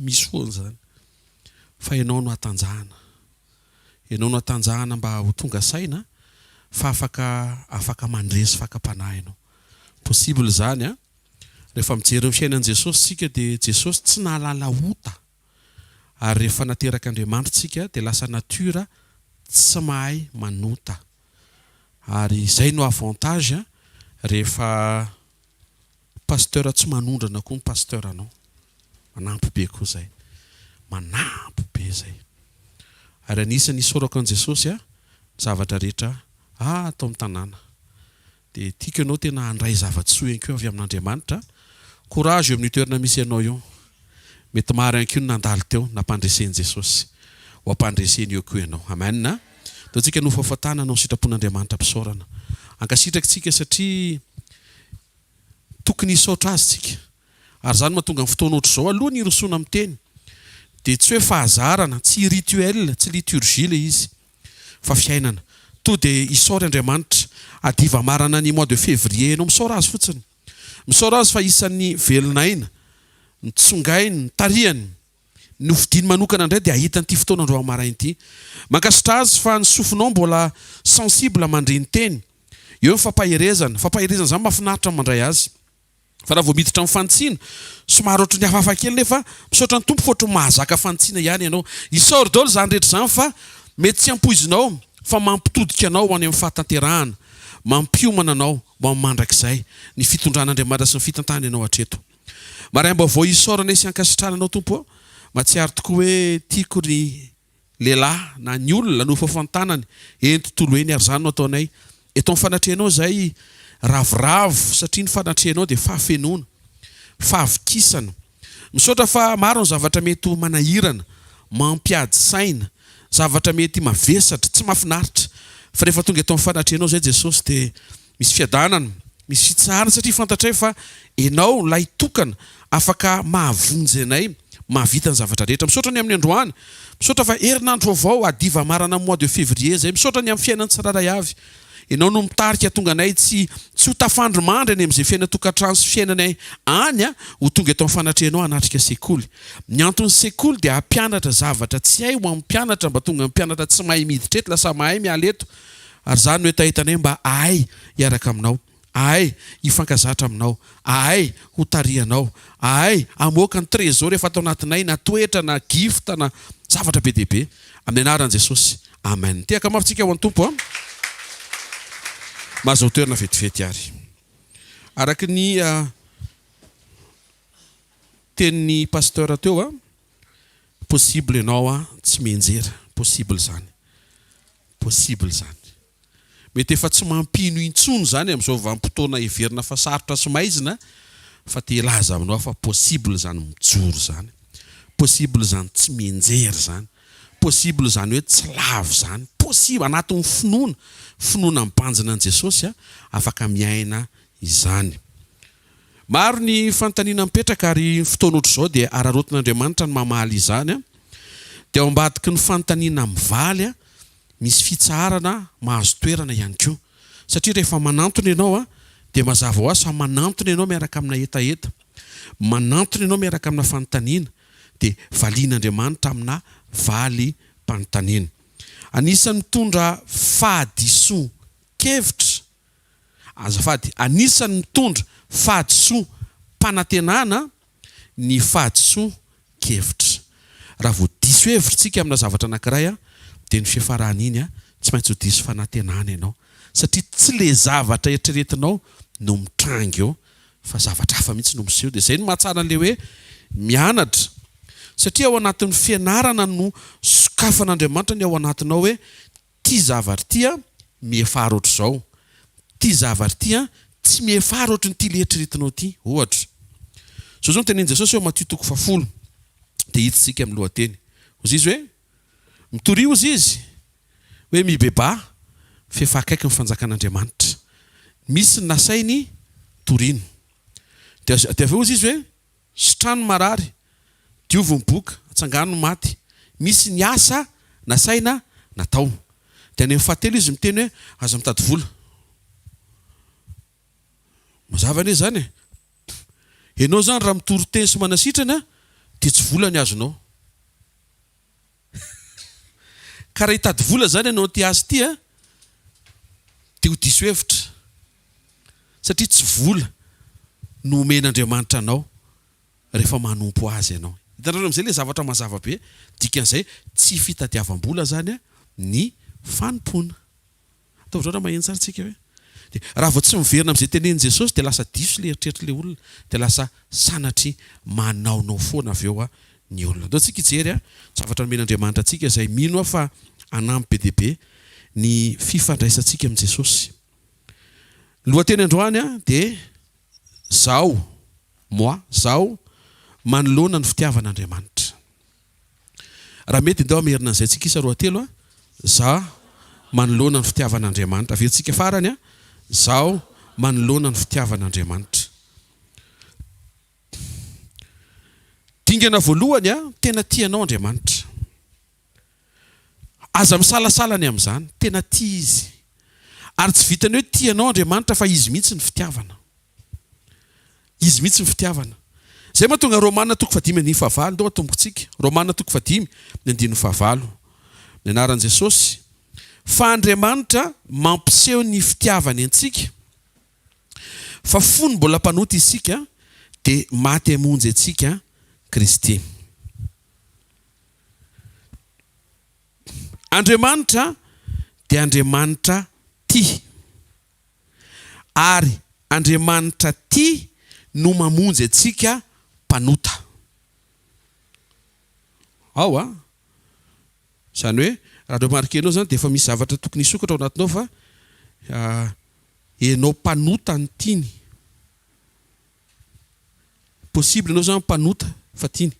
Misy foana izany. Fa ianao no hatanjahana. Ianao no hatanjahana mba ho tonga saina fa afaka afaka mandresy fakam-panahy ianao. Possible izany an! Rehefa mijery ny fiainan'i Jesosy isika dia Jesosy tsy nahalala ota. Ary rehefa naterak'Andriamanitra isika dia lasa nature tsy mahay manota. Ary izay no avantage rehefa pasteur tsy manondrana koa ny pasteur anao. Manampy be koa izay. Manampy be izay. Ary anisan'ny isaorako an'i Jesosy ny zavatra rehetra ato amin'ny tanàna. Dia tiako ianao tena handray zava-tsoa ihany koa avy amin'Andriamanitra. Courage eo amin'io toerana misy anao io. Mety maro ihany koa ny nandalo teo nampandresen'i Jesosy. Ho ampandreseny eo koa ianao. Amen. Ataontsika nofaofatana hanao ny sitrapon'Andriamanitra am-pisaorana. Ankasitraka isika satria tokony hisaotra Azy isika. Ary izany mahatonga ny fotoana ohatr'izao aloha ny hirosoana amin'ny teny dia tsy hoe fahazarana, tsy rituel, tsy liturgie ilay izy. fa fiainana. To dia isaory Andriamanitra. Hadiva marana ny mois de février enao misaora azy fotsiny. Misaora azy fa isan'ny velon'aina, nitsongainy, nitarihany, nofidiny manokana indray dia hahita an'ity fotoana androany maraina ity. Mankasitra azy fa ny sofinao mbola sensible mandre ny teny. Eo ny fampaherezana. Fampaherezana izany mahafinaritra ny mandray azy. Fa raha vao miditra amin'ny fanitsiana, somary ohatran'ny hafahafa kely nefa misaotra ny Tompo fa ohatran'ny mahazaka fanitsiana ihany ianao. Isaory daholo izany rehetra izany fa mety tsy ampoizinao fa mampitodika anao ho any amin'ny fahatanterahana, mampiomana anao ho amin'ny mandrakizay ny fitondran'Andriamanitra sy ny fitantany anao hatreto. Maraim-baovao isaorana sy ankasitrahana anao Tompo ô. Mahatsiaro tokoa hoe tiako ny lehilahy na ny olona no fafantanany eny tontolo eny ary izany no ataonay eto amin'ny fanatrehanao izay ravoravo satria ny fanatrehanao dia fahafenoana, fahavokisana. Misaotra fa maro ny zavatra mety ho manahirana, mampiady saina, zavatra mety mavesatra, tsy mahafinaritra fa rehefa tonga eto amin'ny fanatrehanao izay Jesosy dia Misy fiadanana, misy fitsaharana satria fantatray fa Ianao ilay tokana afaka mahavonjy anay, mahavita ny zavatra rehetra. Misaotra ny amin'ny androany, misaotra fa herinandro vaovao, hadiva marana mois de février izay. Misaotra ny amin'ny fiainan'ny tsirairay avy. Ianao no mitarika tonga anay tsy tsy ho tafandry mandry any amin'izay fiainan-tokantrano sy fiainanay any ho tonga eto amin'ny fanatrehanao hanatrika sekoly. Ny anton'ny sekoly dia hampianatra zavatra tsy hay ho an'ny mpianatra mba tonga ny mpianatra tsy mahay miditra eto lasa mahay miala eto. Ary izany no hetahetanay mba ahay hiaraka aminao, ahay hifankazatra aminao, ahay ho tarihanao, ahay hamoaka ny trésor efa ato anatinay na toetra na gift na zavatra be dia be. Amin'ny anaran'i Jesosy. Amen. Tehaka mafy tsika ho an'ny Tompo a. Mahazoa toerana vetivety ary. Araka ny tenin'ny pasteur teo a, possible ianao a tsy mianjera, possible izany. Possible izany. Mety efa tsy mampino intsony izany amin'izao vanim-potoana heverina fa sarotra sy maizina fa te hilaza aminao aho fa possible izany mijoro izany. Possible izany tsy mianjera izany. Possible izany hoe tsy lavo izany. Possible, anatin'ny finoana, finoana mibanjina an'i Jesosy, afaka miaina izany. Maro ny fanontaniana mipetraka ary ny fotoana ohatr'izao dia araraotin'Andriamanitra ny mamaly izany. Dia ao ambadiky ny fanontaniana mivaly misy fitsaharana mahazo toerana ihany koa. Satria rehefa manantona ianao dia mazava ho azy fa manantona ianao miaraka amina hetaheta, manantona ianao miaraka amina fanontaniana dia valian'Andriamanitra amina valim-panontaniana. Anisan'ny mitondra fahadisoan-kevitra Azafady, anisan'ny mitondra fahadisoam-panantenana ny fahadisoan-kevitra. Raha vao diso hevitra isika amina zavatra anankiray dia ny fiafaran'iny tsy maintsy ho diso fanantenana ianao satria tsy ilay zavatra eritreretinao no mitranga eo fa zavatra hafa mihitsy no miseho. Dia izay no mahatsara an'ilay hoe mianatra satria ao anatin'ny fianarana no sokafan'Andriamanitra ny ao anatinao hoe Ty zavatra ty an miefara ohatr'izao, ty zavatra ty an tsy miefara ohatrin'ity le eritreretinao ty, ohatra. Zao zao no tenenin'i Jesosy eo Matio toko fahafolo, dia hiditsika amin'ny lohateny. Hozy izy hoe, mitoria hozy izy, hoe mibebaha, f'efa akaiky ny fanjakan'Andriamanitra. Misy ny nasainy torina. Dia dia avy eo hozy izy hoe, Sitrano ny marary, diovy ny boka, atsangano ny maty. Misy ny asa nasaina natao. Dia any amin'ny fahatelo izy miteny hoe aza mitady vola. Mazava anie izany e. Ianao izany raha mitory teny sy manasitrana dia Dia tsy vola ny azonao. Ka raha hitady vola izany ianao ity asa ity an, dia ho diso hevitra. Satria tsy vola no omen'Andriamanitra anao rehefa manompo Azy ianao. Hitanareo amin'izay ilay zavatra mazava be, dikan'izay tsy fitadiavam-bola izany ny fanompoana. Ataovy zao raha maheno tsara tsika hoe. Dia raha vao tsy miverina amin'izay tenenin'i Jesosy dia lasa diso ilay eritreritr'ilay olona, dia lasa sanatria manaonao foana avy eo ny olona. Andao tsika hijery zavatra nomen'Andriamanitra antsika izay mino aho fa hanampy be dia be ny fifandraisantsika amin'i Jesosy. Ny lohateny androany dia Zaho, moi, zaho manoloana ny fitiavan'Andriamanitra. Raha mety ndao hamerina an'izay tsika isa roatelo a, za manoloana ny fitiavan'Andriamanitra. Averintsika farany a, zaho manoloana ny fitiavan'Andriamanitra. Dingana voalohany a, tena tia anao Andriamanitra. Aza misalasala ny amin'izany, tena tia Izy. Ary tsy vitan'ny hoe tia anao Andriamanitra fa Izy mihitsy ny fitiavana. Izy mihitsy ny fitiavana. Izay mahatonga Romana toko fahadimy andininy fahavalo, ndao atombokintsika. Romana toko fahadimy ny andininy fahavalo. Ny anaran'i Jesosy. Fa Andriamanitra mampiseho ny fitiavany antsika, fa fony mbola mpanota isika, dia maty hamonjy antsika Kristy. Andriamanitra dia Andriamanitra tia. Ary Andriamanitra tia no mamonjy antsika mpanota. Ao a! Izany hoe raha remarquer-nao izany dia efa misy zavatra tokony hisokatra ao anatinao fa ianao mpanota no tiany. Possible ianao izany mpanota fa tiany.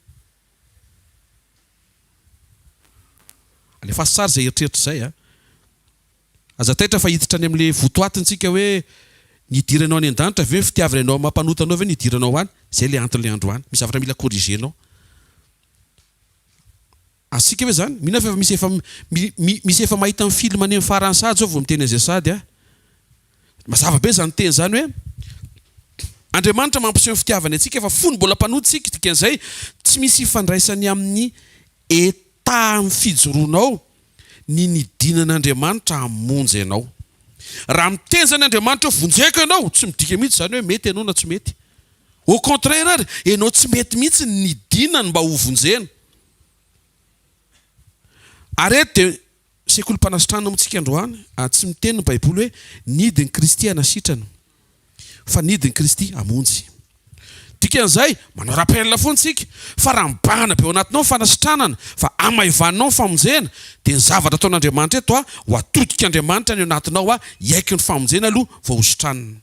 Alefaso tsara izay eritreritra izay a! Aza taitra fa hiditra any amin'ilay votoatiny tsika hoe ny hidiranao any an-danitra ve, fitiavana anao maha-mpanota anao ve ny hidiranao any? Izay ilay anton'ilay androany. Misy zavatra mila corriger-nao. Azontsika ve izany? Mino aho fa efa misy efa misy efa mahita ny film any amin'ny farany sahady izao vao miteny an'izay sahady aho. Mazava be izany teny izany hoe Andriamanitra mampiseho ny fitiavany antsika fa fony mbola mpanota isika, dikan'izay tsy misy ifandraisany amin'ny état amin'ny fijoroanao ny nidinan'Andriamanitra hamonjy anao. Raha miteny izany Andriamanitra hoe vonjeko ianao, tsy midika mihitsy izany hoe mety ianao na tsy mety. Au contraire ary, ianao tsy mety mihitsy ny nidinany mba ho vonjena. Ary eto dia sekolim-panasitranana moa tsika androany, ary tsy miteny ny Baiboly hoe nidin'i Kristy hanasitrana, fa nidin'i Kristy hamonjy. Dikan'izay, manao rappel foana tsika, fa raha mibahana be ao anatinao ny fanasitranana, fa hamaivaninao ny famonjena, dia ny zavatra ataon'Andriamanitra eto, ho atodik'Andriamanitra ny ao anatinao hiaiky ny famonjena aloha vao ho sitranina.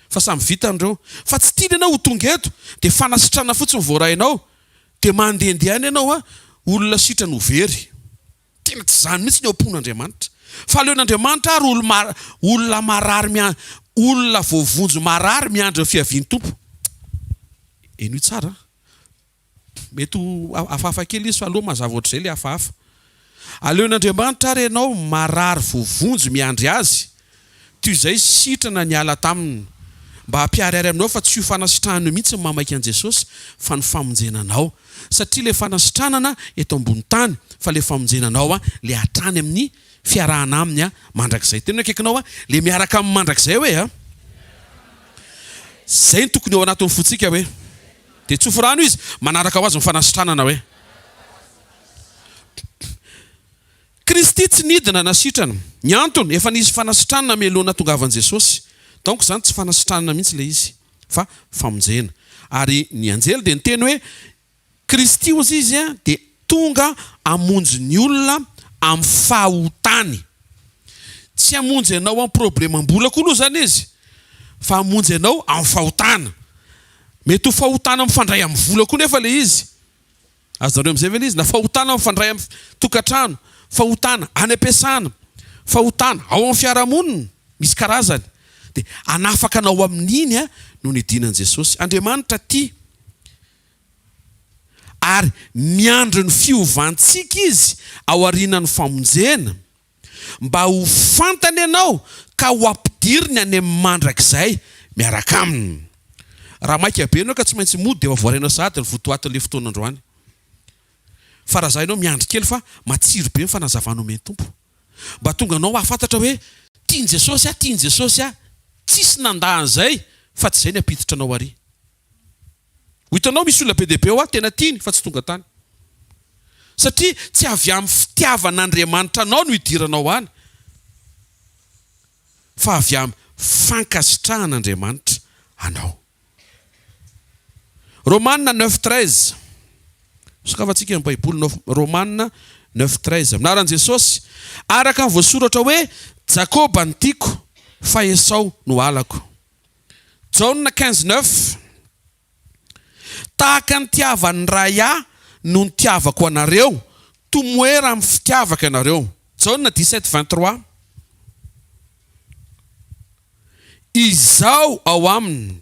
Fa samy vitany ireo. Fa tsy tiany ianao ho tonga eto, dia fanasitranana fotsiny voarainao, dia mandehandeha any ianao, olona sitrana ho very. Tena tsy izany mihitsy ny ao am-pon'Andriamanitra. Fa aleon'Andriamanitra ary olona marary olona voavonjy marary miandry ny fiavian'ny Tompo. Henoy tsara an. Mety ho hafahafa kely izy fa aleo mazava ohatr'izay ilay hafahafa. Aleon'Andriamanitra ary ianao marary voavonjy miandry Azy toy izay sitrana niala taminy. Mba hampiharihary aminao fa tsy io fanasitranana io mihitsy no mahamaika an'i Jesosy fa ny famonjena anao. Satria ilay fanasitranana eto ambony tany fa ilay famonjena anao ilay hatrany amin'ny fiarahana aminy mandrakizay. Tena akaikinao ilay miaraka aminy mandrakizay hoe a! Izay no tokony ao anatin'ny fontsika hoe. Dia tsofy rano izy, manaraka ho azy ny fanasitranana hoe. Kristy tsy nidina na sitrana. Ny antony, efa nisy fanasitranana mialoha nahatongavan'i Jesosy. Donc izany tsy fanasitranana mihitsy ilay izy, fa famonjena. Ary ny anjely dia niteny hoe, Kristy hozy izy dia tonga hamonjy ny olona amin'ny fahotany. Tsy hamonjy anao amin'ny problemam-bola koa aloha izany izy, fa hamonjy anao amin'ny fahotana. Mety ho fahotana mifandray amin'ny vola koa nefa ilay izy. Azonareo amin'izay ve ilay izy? Na fahotana mifandray amin'ny tokantrano, fahotana any am-piasana, fahotana ao amin'ny fiarahamonina, misy karazany. Dia hanafaka anao amin'iny no nidinan'i Jesosy. Andriamanitra tia ary miandry ny fiovantsika Izy aorianan'ny famonjena. Mba ho fantany ianao ka ho ampidiriny any amin'ny mandrakizay miaraka aminy. Raha maika be ianao ka tsy maintsy mody dia efa voarainao sahady ny votoatin'ilay fotoana androany. Fa raha za ianao miandry kely fa matsiro be ny fanazavana omen'ny Tompo. Mba tonga anao hahafantatra hoe tian'i Jesosy aho, tian'i Jesosy aho. Tsisy nandà an'izay fa tsy izay ny hampiditra anao ary. Ho hitanao misy olona be dia be hoa tena tiany fa tsy tonga tany. Satria tsy avy amin'ny fitiavan'Andriamanitra anao no hidiranao any fa avy amin'ny fankasitrahan'Andriamanitra anao. Romana 9:13 Sokafantsika ny Baiboly no Romana 9:13 Amin'ny anaran'i Jesosy, araka ny voasoratra hoe, Jakoba no tiako, fa Esao no halako. Jaona 15:9 Tahaka ny nitiavan'ny Ray Ahy no nitiavako anareo, tomoera amin'ny fitiavako ianareo. Jaona 17:23 Izaho ao aminy,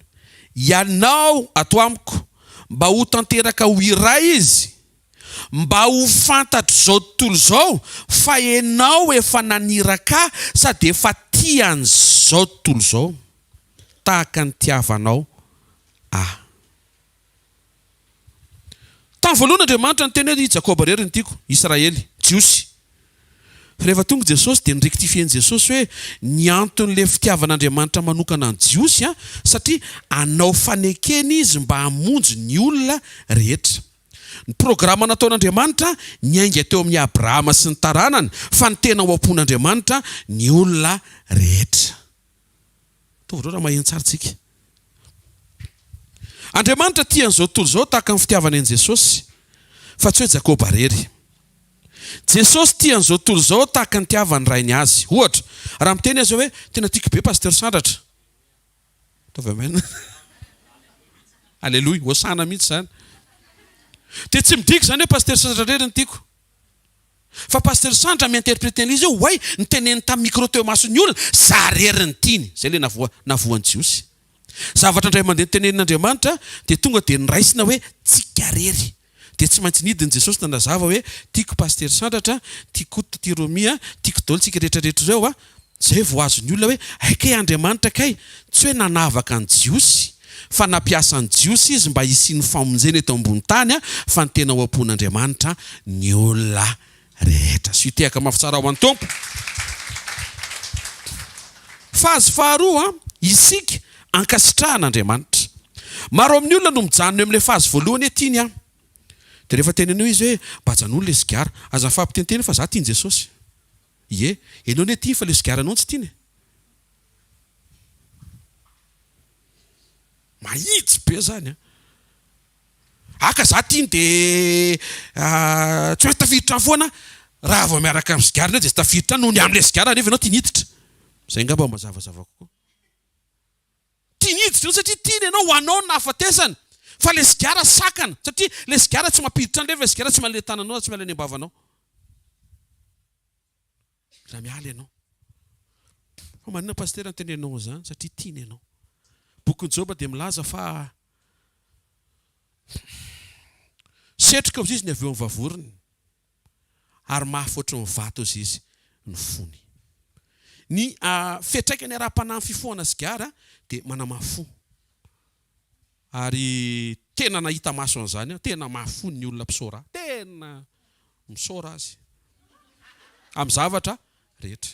ianao ato amiko, mba ho tanteraka ho iray izy, mba ho fantatr'izao tontolo izao fa Ianao efa naniraka ahy sady efa tia an'izao tontolo izao, tahaka ny nitiavanao ahy. Tamin'ny voalohany Andriamanitra niteny hoe i Jakoba irery no tiako, Israely, Jiosy. Fa rehefa tonga Jesosy dia ni-rectifier-n'i Jesosy hoe ny anton'ilay fitiavan'Andriamanitra manokana ny Jiosy satria hanao fanekena Izy mba hamonjy ny olona rehetra. Ny programa nataon'Andriamanitra niainga teo amin'i Abrahama sy ny taranany fa ny tena ao am-pon'Andriamanitra ny olona rehetra. Ataovy ireo raha maheno tsara tsika. Andriamanitra tia an'izao tontolo izao tahaka ny fitiavany an'i Jesosy, fa tsy hoe Jakoba rery. Jesosy tia an'izao tontolo izao tahaka ny nitiavan'ny Rainy azy. Ohatra, raha miteny aza hoe, tena tiako be Pasteur Sandratra. Ataovy amen. Aleloia, hosana mihitsy izany. Dia tsy midika izany hoe Pasteur Sandratra irery no tiako. Fa Pasteur Sandra mi-interpreter an'ilay izy hoe oay niteneniny tamin'ny micro teo imason'ny olona, za rery ny tiany. Zay ilay navoa navoan'ny Jiosy. Zavatra indray mandeha notenenin'Andriamanitra dia tonga dia noraisina hoe tsika rery. Dia tsy maintsy nidin'i Jesosy nanazava hoe tiako Pasteur Sandratra, tiako Taty Romy a, tiako daholo tsika rehetra rehetra ireo a. Zay vao azon'ny olona hoe hay kay Andriamanitra kay tsy hoe nanavaka ny Jiosy fa nampiasa ny Jiosy izy mba hisian'ny famonjena eto ambony tany fa ny tena ao am-pon'Andriamanitra ny olona rehetra. Asio tehaka mafy tsara ho an'ny Tompo. Phase faharoa, isika ankasitrahan'Andriamanitra. Maro amin'ny olona no mijanona eo amin'ilay phase voalohany hoe tiany aho. Dia rehefa tenenio izy hoe mba ajanony ilay sigara, aza mifampiteniteny fa za tian'i Jesosy. Ie, enao anie tiany fa le sigara anao tsy tiany e. Mahitsy be zany an. Aka za tiany de tsy maintsy tafiditra any foana raha vao miaraka amin'ny sigara enao de tsy tafiditra any noho ny amin'ilay sigara nefa enao tiany hiditra. Zay angamba mazavazava kokoa. Tiany hiditra eo satria tiany ianao, ho anao ny nahafatesany. Fa le sigara sakana satria le sigara tsy mampiditra any refa le sigara tsy miala any an-tananao tsy miala any am-bavanao. Raha miala ianao. Fa maninona Pasitera no teneninao an'izany? Satria tiany ianao. Bokin'i Joba dia milaza fa setroka hozy izy ny avy eo amin'ny vavorony ary mafy ohatry ny vato hozy izy ny fony. Ny fiantraikany ara-panahy amin'ny fifohana sigara dia manamafy fo. Ary tena nahita maso an'izany aho, tena mafy fo ny olona mpisaora. Tena misaora azy amin'ny zavatra rehetra.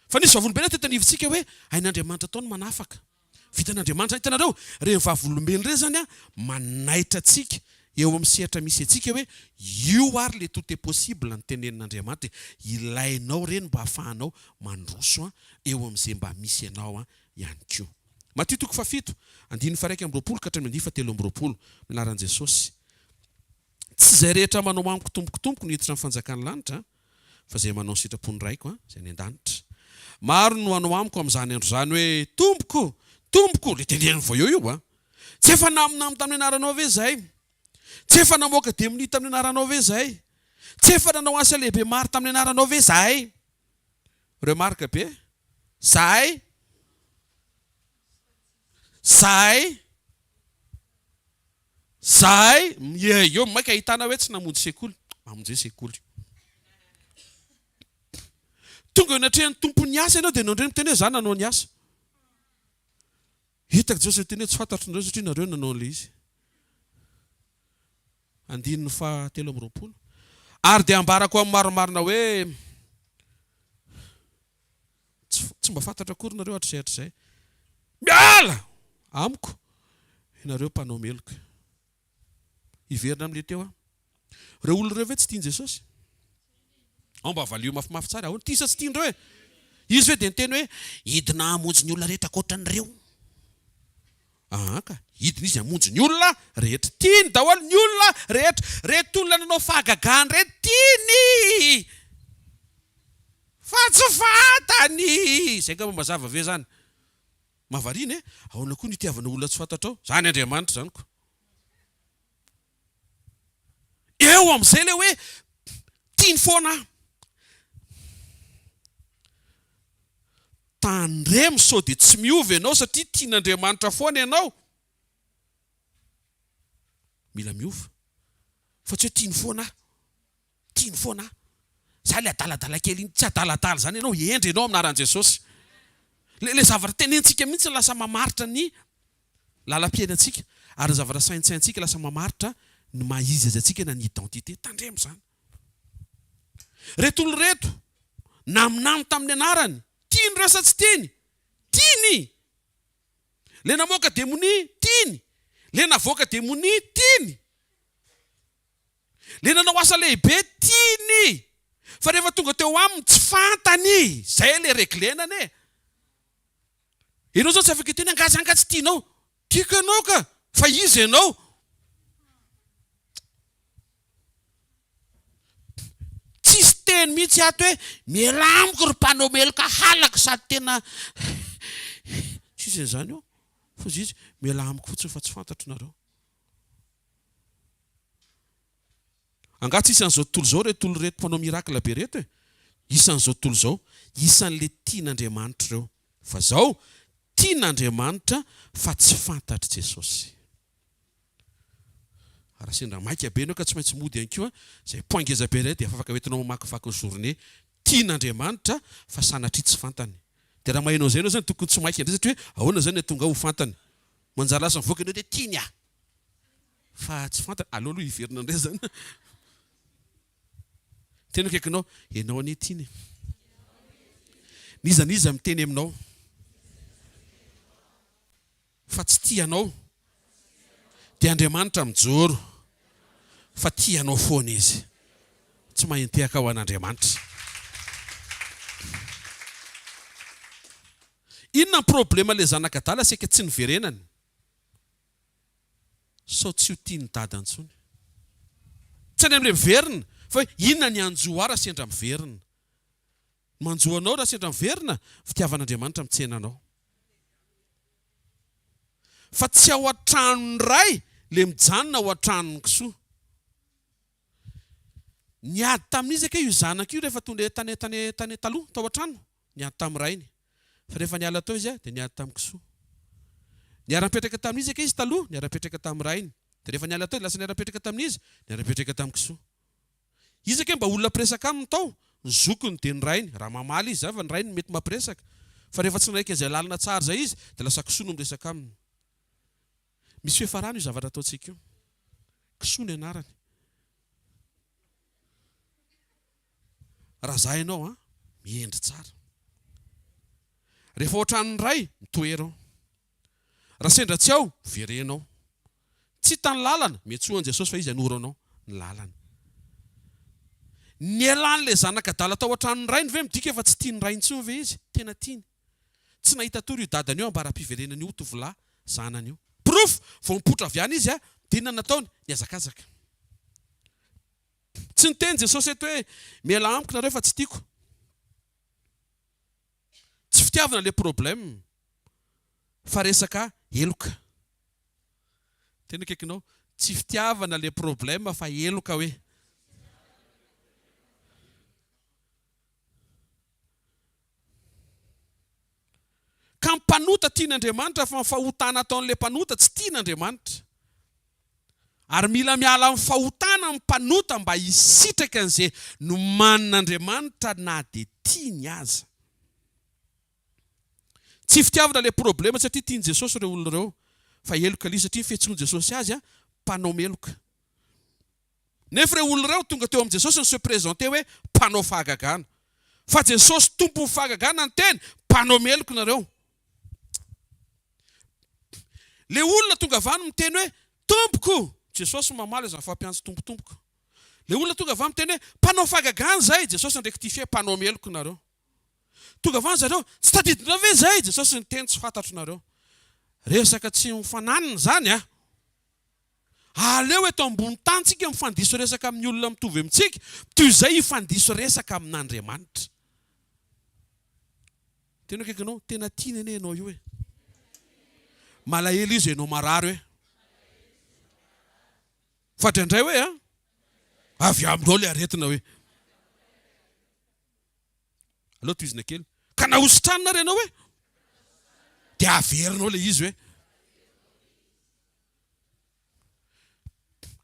Fa nisy vavolombelona teto anivontsika hoe hain'Andriamanitra atao ny manafaka. Vitan'Andriamanitra. Hitanareo, ireny vavolombelona ireny izany manaitra antsika eo amin'ny sehatra misy antsika hoe io ary ilay tout est possible notenenin'Andriamanitra e. Ilainao ireny mba hahafahanao mandroso eo amin'izay mba misy anao ihany koa. Matio toko fahafito, andininy faha-21 ka hatramin'ny andininy faha-23, Amin'ny anaran'i Jesosy. Tsy izay rehetra manao amiko Tompoko, Tompoko no hiditra amin'ny fanjakan'ny lanitra, fa izay manao ny sitrapon'ny Raiko izay any an-danitra. Maro no hanao amiko amin'izany andro izany hoe, Tompoko, Tompoko, ilay teneniny vao eo io an! Tsy efa naminany tamin'ny anaranao ve izahay? Tsy efa namoaka demonia tamin'ny anaranao ve izahay? Tsy efa nanao asa lehibe maro tamin'ny anaranao ve izahay? Remarque be, Zahay, zahay, zahay, ie, eo maika ahitana hoe tsy namonjy sekoly, mamonje sekoly. Tonga eo anatrehan'ny tompon'ny asa ianao dia ianao indray miteny hoe za nanao ny asa. Hitako Jesosy niteny hoe tsy fantatro nareo satria nareo nanao an'ilay izy. Andininy faha 23. Ary dia ambarako amin'ny marimarina hoe, tsy, tsy mba fantatro akory nareo hatrizay hatrizay. Miala amiko ianareo mpanao meloka. Hiverina amin'ilay teo aho. Ireo olona ireo ve tsy tian'i Jesosy? Ao mba valio mafimafy tsara. Ahoana? Tia sa tsy tian'ireo e? Izy ve dia niteny hoe, hidina hamonjy ny olona rehetra ankoatran'ireo? Aa ka, hidina izy hamonjy ny olona rehetra. Tiany daholo ny olona rehetra. Ireto olona nanao fahagagana ireto, tiany! Fa tsy fantany! Izay angamba mazava ve izany? Mahavariana e! Ahoana koa no itiavana olona tsy fantatrao? Izany Andriamanitra izany ko! Eo amin'izay ilay hoe tiany foana aho. Tandremo sao dia tsy miova ianao satria tian'Andriamanitra foana ianao. Mila miova. Fa tsy hoe tiany foana aho. Tiany foana aho. Za ilay adaladala kely iny. Tsy adaladala izany ianao, hendry ianao amin'ny anaran'i Jesosy. Ilay zavatra tenenintsika mihitsy no lasa mamaritra ny lalam-piainantsika. Ary ny zavatra saintsaintsika lasa mamaritra ny maha izy azy antsika na ny identité. Tandremo izany. Ireto olona ireto, naminany tamin'ny anarany. Tiany ireo sa tsy tiany? Tiany! Ilay namoaka demonia, tiany. Ilay navoaka demonia, tiany. Ilay nanao asa lehibe, tiany. Fa rehefa tonga teo aminy, tsy fantany. Izay ilay reglena anie. Ianao izao tsy afaka hiteny, angaha za angaha tsy tianao? Tiako ianao ka! Fa iza ianao? Tsisy teny mihitsy ato hoe mialà amiko ry mpanao meloka halako sady tena tsisy an'izany eo fa izy mialà amiko fotsiny fa tsy fantatro nareo. Angaha tsy isan'izao tontolo izao ireto olona ireto mpanao miracle be ireto e? Isan'izao tontolo izao, isan'le tian'Andriamanitra ireo. Fa zao, tian'Andriamanitra fa tsy fantatr'i Jesosy. Raha sendra maika be ianao ka tsy maintsy mody ihany koa, izay point ngeza be iray dia afaka hoentinao mamakivaky ny journée. Tian'Andriamanitra fa sanatria tsy fantany. Dia raha maheno an'izay ianao izany tokony tsy maika indray satria hoe ahoana izany no hahatonga ahy ho fantany? Manjary lasa mivoaka ianao dia tiany aho. Fa tsy fantany. Aleo aloha hiverina indray izany. Teny akaikinao, ianao anie tiany e. N'iza n'iza miteny aminao fa tsy tia anao dia Andriamanitra mijoro fa tia anao foana Izy. Tsy mahentehaka ho an'Andriamanitra. Inona ny problema le zanak'adala saika tsy niverenany? Sao tsy ho tian'i dada intsony. Tsy any amin'ilay miverina fa hoe inona ny hanjo ahy raha sendra miverina. Ny manjo anao raha sendra miverina, fitiavan'Andriamanitra mitsena anao. Fa tsy ao an-tranon'ny ray le mijanona ao an-tranon'ny kisoa. Niady tamin'iza kay io zanaka io rehefa tonga tany tany tany taloha tao an-trano? Niady tamin'ny rainy. Fa rehefa niala tao izy dia niady tamin'ny kisoa. Niara-nipetraka tamin'iza kay izy taloha? Niara-nipetraka tamin'ny rainy. Dia rehefa niala tao dia lasa niara-nipetraka tamin'iza? Niara-nipetraka tamin'ny kisoa. Iza kay mba olona mpiresaka aminy tao? Ny zokiny dia ny rainy. Raha mamaly izy izany fa ny rainy no mety mampiresaka. Fa rehefa tsy nanaiky an'izay lalana tsara izay izy dia lasa kisoa no miresaka aminy. Misy fiafarana io zavatra ataontsika io. Kisoa ny anarany. Raha za ianao an, mihendry tsara. Rehefa ao an-tranon'ny ray, mitoera ao. Raha sendra tsy ao, miverena ao. Tsy hita ny lalana, miantsoa an'i Jesosy fa Izy hanoro anao ny lalana. Nialan'ilay zanaka adala tao an-tranon'ny rainy ve midika fa tsy tian'ny rainy intsony ve izy? Tena tiany. Tsy nahita tory io dadany io ambara-piverenan'io tovolahy zanany io. Porofo, vao nipoitra avy any izy, dia inona no nataony? Nihazakazaka. Tsy niteny Jesosy eto hoe mialà amiko nareo fa tsy tiako. Tsy fitiavana le problème fa resaka heloka. Tena akaikinao, tsy fitiavana le problème fa heloka hoe. Ka ny mpanota tian'Andriamanitra fa ny fahotana ataon'ilay mpanota tsy tian'Andriamanitra. Ary mila miala amin'ny fahotana ny mpanota mba hisitraka an'izay nomanin'Andriamanitra na dia tiany aza. Tsy fitiavana ilay problema satria tian'i Jesosy ireo olona ireo fa heloka ilay izy satria ny fiantsoan'i Jesosy azy mpanao meloka. Nefa ireo olona ireo tonga teo amin'i Jesosy ni-se présenter hoe mpanao fahagagana. Fa Jesosy Tompon'ny fahagagana niteny, mpanao meloka nareo. Le olona tonga avy any miteny hoe, Tompoko! Jesosy mamaly aza mifampiantso Tompo Tompoko. Le olona tonga avy any miteny hoe, mpanao fahagagana izay! Jesosy ni-rectifier, mpanao meloka nareo. Tonga avy any zareo, tsy tadidinareo ve izay? Jesosy niteny, tsy fantatro nareo. Resaka tsy mifananina izany a! Aleo eto ambony tany tsika mifandiso resaka amin'ny olona mitovy amintsika, toy izay hifandiso resaka amin'Andriamanitra. Tena akaikinao, tena tiany anie ianao io e. Malahelo izy ianao marary hoe. Fa indraindray hoe a, avy aminao ilay aretina hoe. Aleo tohizina kely. Ka na hositranina ary ianao hoe, dia averinao ilay izy hoe.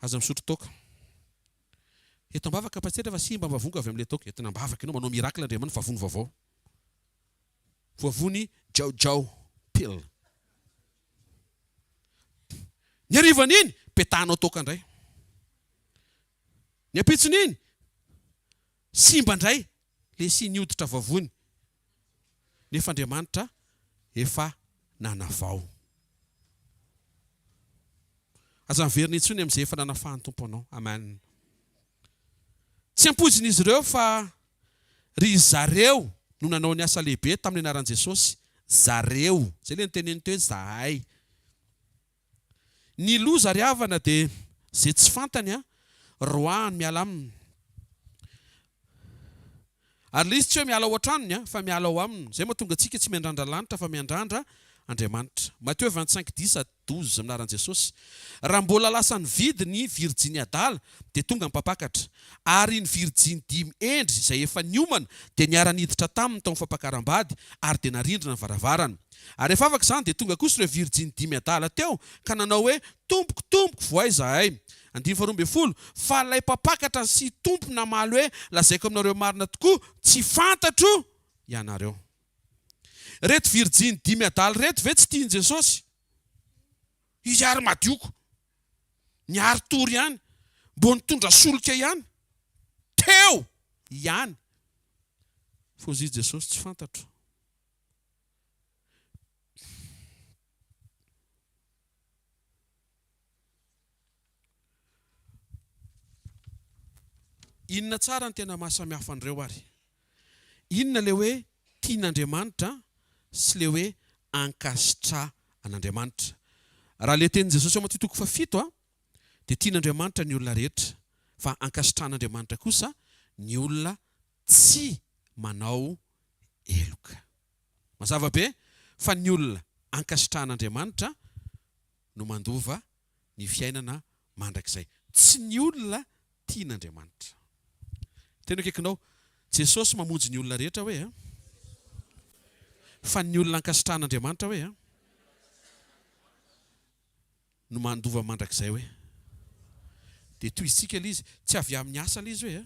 Aza misotro toaka. Eto am-bavaka pasitera fa simba vavoniko avy amin'ilay toaka. Entina am-bavaka ianao, manao miracle Andriamanitra, vavony vaovao. Vavony jaojao pill. Ny harivan'iny, petahanao toaka indray. Ny ampitson'iny, simba indray le siny hoditra vavony. Nefa Andriamanitra efa nanavao. Aza miverina intsony amin'izay efa nanafahan'ny Tompo anao. Amen. Tsy ampoizin'izy ireo fa ry zareo no nanao ny asa lehibe tamin'ny anaran'i Jesosy. Zareo. Izay ilay noteneniny teo hoe zahay. Ny loza ry havana dia ze tsy fantany an, roahany miala aminy. Ary le izy tsy hoe miala ao an-tranony an, fa miala ao aminy. Zay mahatonga antsika tsy miandrandra lanitra fa miandrandra Andriamanitra. Matthieu 25 dix à 12 amin'ny anaran'i Jesosy. Raha mbola lasa nividy ny virijiny adala dia tonga ny mpampakatra. Ary ny virijiny dimy hendry izay efa niomana dia niara-niditra taminy tao amin'ny fampakaram-bady ary dia narindrina ny varavarana. Ary rehefa afaka izany dia tonga kosa ireo virijiny dimy adala teo ka nanao hoe, Tompoko, tompoko, vohay izahay. Andininy faharoa ambin'ny folo, Fa ilay mpampakatra sy tompo namaly hoe, Lazaiko aminareo marina tokoa, tsy fantatro ianareo. Ireto virijiny dimy adala ireto ve tsy tian'i Jesosy? Izy ary madioko. Niari-tory ihany. Mbo nitondra solika ihany. Teo ihany. Fa hozy Jesosy, tsy fantatro. Inona tsara ny tena maha samy hafa an'ireo ary? Inona ilay hoe tian'Andriamanitra sy ilay hoe ankasitrahan'Andriamanitra? Raha ilay tenin'i Jesosy ao Matio toko fahafito dia tian'Andriamanitra ny olona rehetra fa ankasitrahan'Andriamanitra kosa ny olona tsy manao heloka. Mazava be fa ny olona ankasitrahan'Andriamanitra no mandova ny fiainana mandrakizay. Tsy ny olona tian'Andriamanitra. Tena akaikinao, Jesosy mamonjy ny olona rehetra hoe a? Fa ny olona ankasitrahan'Andriamanitra hoe a? No mandova mandrakizay hoe. Dia tohizintsika ilay izy, tsy avy amin'ny asa ilay izy hoe a?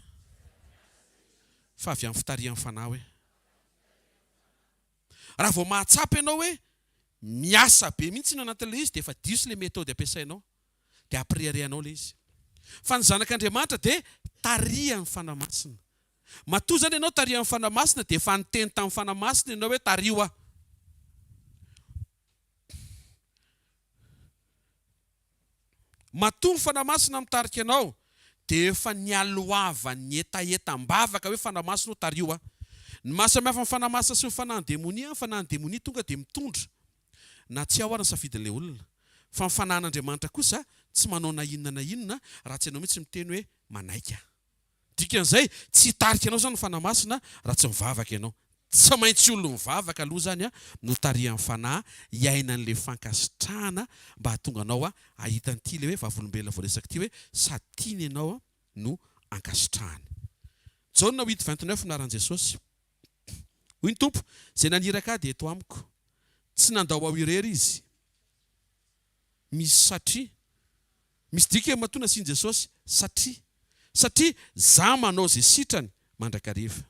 Fa avy amin'ny fitarihan'ny Fanahy hoe. Raha vao mahatsapa ianao hoe miasa be mihitsy ny anatin'ilay izy dia efa diso ilay méthode ampiasainao. Dia ampireharehanao ilay izy. Fa ny zanak'Andriamanitra dia tarihan'ny Fanahy Masina. Matoa izany ianao tarihan'ny Fanahy Masina dia efa niteny tamin'ny Fanahy Masina ianao hoe tariho aho. Matoa ny Fanahy Masina mitarika anao dia efa nialohavan'ny hetaheta am-bavaka hoe Fanahy Masina ô tariho aho. Ny maha samihafa ny Fanahy Masina sy ny fanahin'ny demonia, ny fanahin'ny demonia tonga dia mitondra na tsy ao ary ny safidin'ilay olona. Fa ny Fanahin'Andriamanitra kosa tsy manao na inona na inona raha tsy ianao mihitsy miteny hoe manaiky aho. Dikan'izay, tsy hitarika anao izany ny Fanahy Masina raha tsy mivavaka ianao. Tsy maintsy olona mivavaka aloha izany no tarihan'ny Fanahy hiaina an'ilay fankasitrahana mba hahatonga anao hahita an'ity ilay hoe vavolombelona voaresaka ity hoe sady tiany ianao no ankasitrahany. Jaona huit 29 Anaran'i Jesosy. Hoy ny Tompo, Izay naniraka Ahy dia eto amiko. Tsy nandao aho irery Izy. Misy satria. Misy dikany matoa nasian'i Jesosy satria. Satria za manao izay sitrany mandrakariva.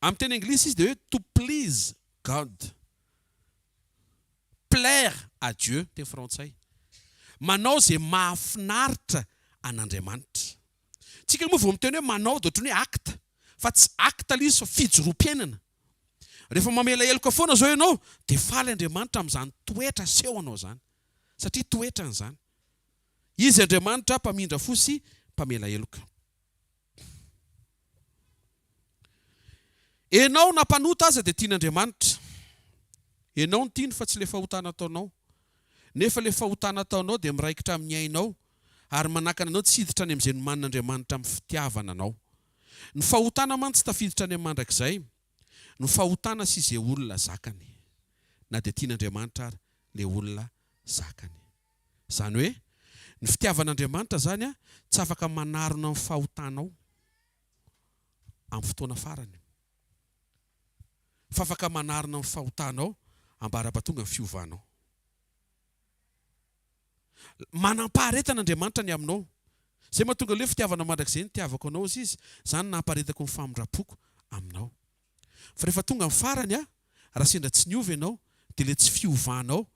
Amin'ny teny anglisy izy dia hoe to please God. Plaire à Dieu, teny frantsay. Manao izay mahafinaritra an'Andriamanitra. Tsika moa vao miteny hoe manao dia ohatran'ny hoe acte, fa tsy acte ilay izy fa fijoroam-piainana. Rehefa mamela heloka foana izao ianao dia faly Andriamanitra amin'izany toetra asehonao izany. Satria toetrany izany. Izy Andriamanitra mpamindra fo sy mpamela heloka. Enao na mpanota aza dia tian'Andriamanitra. Enao no tiany fa tsy le fahotana ataonao. Nefa le fahotana ataonao dia miraikitra amin'ny ainao ary manakana anao tsy hiditra any amin'izay nomanin'Andriamanitra amin'ny fitiavana anao. Ny fahotana mantsy tsy tafiditra any amin'ny mandrakizay. Ny fahotana sy izay olona zakany. Na dia tian'Andriamanitra ary le olona zakany. Izany hoe, ny fitiavan'Andriamanitra izany tsy afaka manarona ny fahotanao amin'ny fotoana farany, fa afaka manarona ny fahotanao ambara-pahatonga ny fiovanao. Manam-paharetana Andriamanitra ny aminao. Izay mahatonga ilay hoe fitiavana mandrakizay nitiavako anao, hozy Izy, izany nampaharetako ny famindram-poko aminao. Fa rehefa tonga ny farany a, raha sendra tsy niova ianao, dia ilay tsy fiovanao,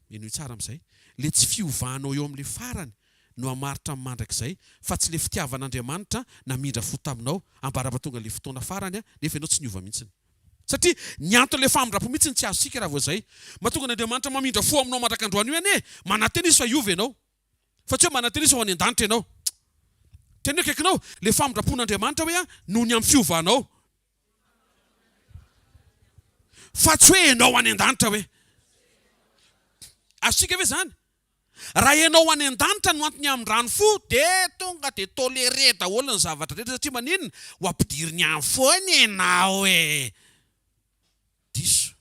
henoy tsara amin'izay, ilay tsy fiovanao eo amin'ilay farany no hamaritra ny mandrakizay, fa tsy ilay fitiavan'Andriamanitra namindra fo taminao ambara-pahatonga ilay fotoana farany a, nefa ianao tsy niova mihitsiny. Satria ny anton'ilay famindram-po mihitsy no tsy azontsika raha vao izay. Mahatonga an'Andriamanitra mamindra fo aminao mandrak'androany io anie, manantena Izy fa hiova ianao. Fa tsy hoe manantena izy fa ho any an-danitra ianao. Teneno akaikinao, ilay famindram-pon'Andriamanitra hoe noho ny amin'ny fiovanao. Fa tsy hoe ianao any an-danitra hoe. Azontsika ve izany? Raha ianao any an-danitra no antony hamindrany fo dia tonga dia toléré daholo ny zavatra rehetra satria maninona? Ho ampidiriny any foana ianao e! Diso.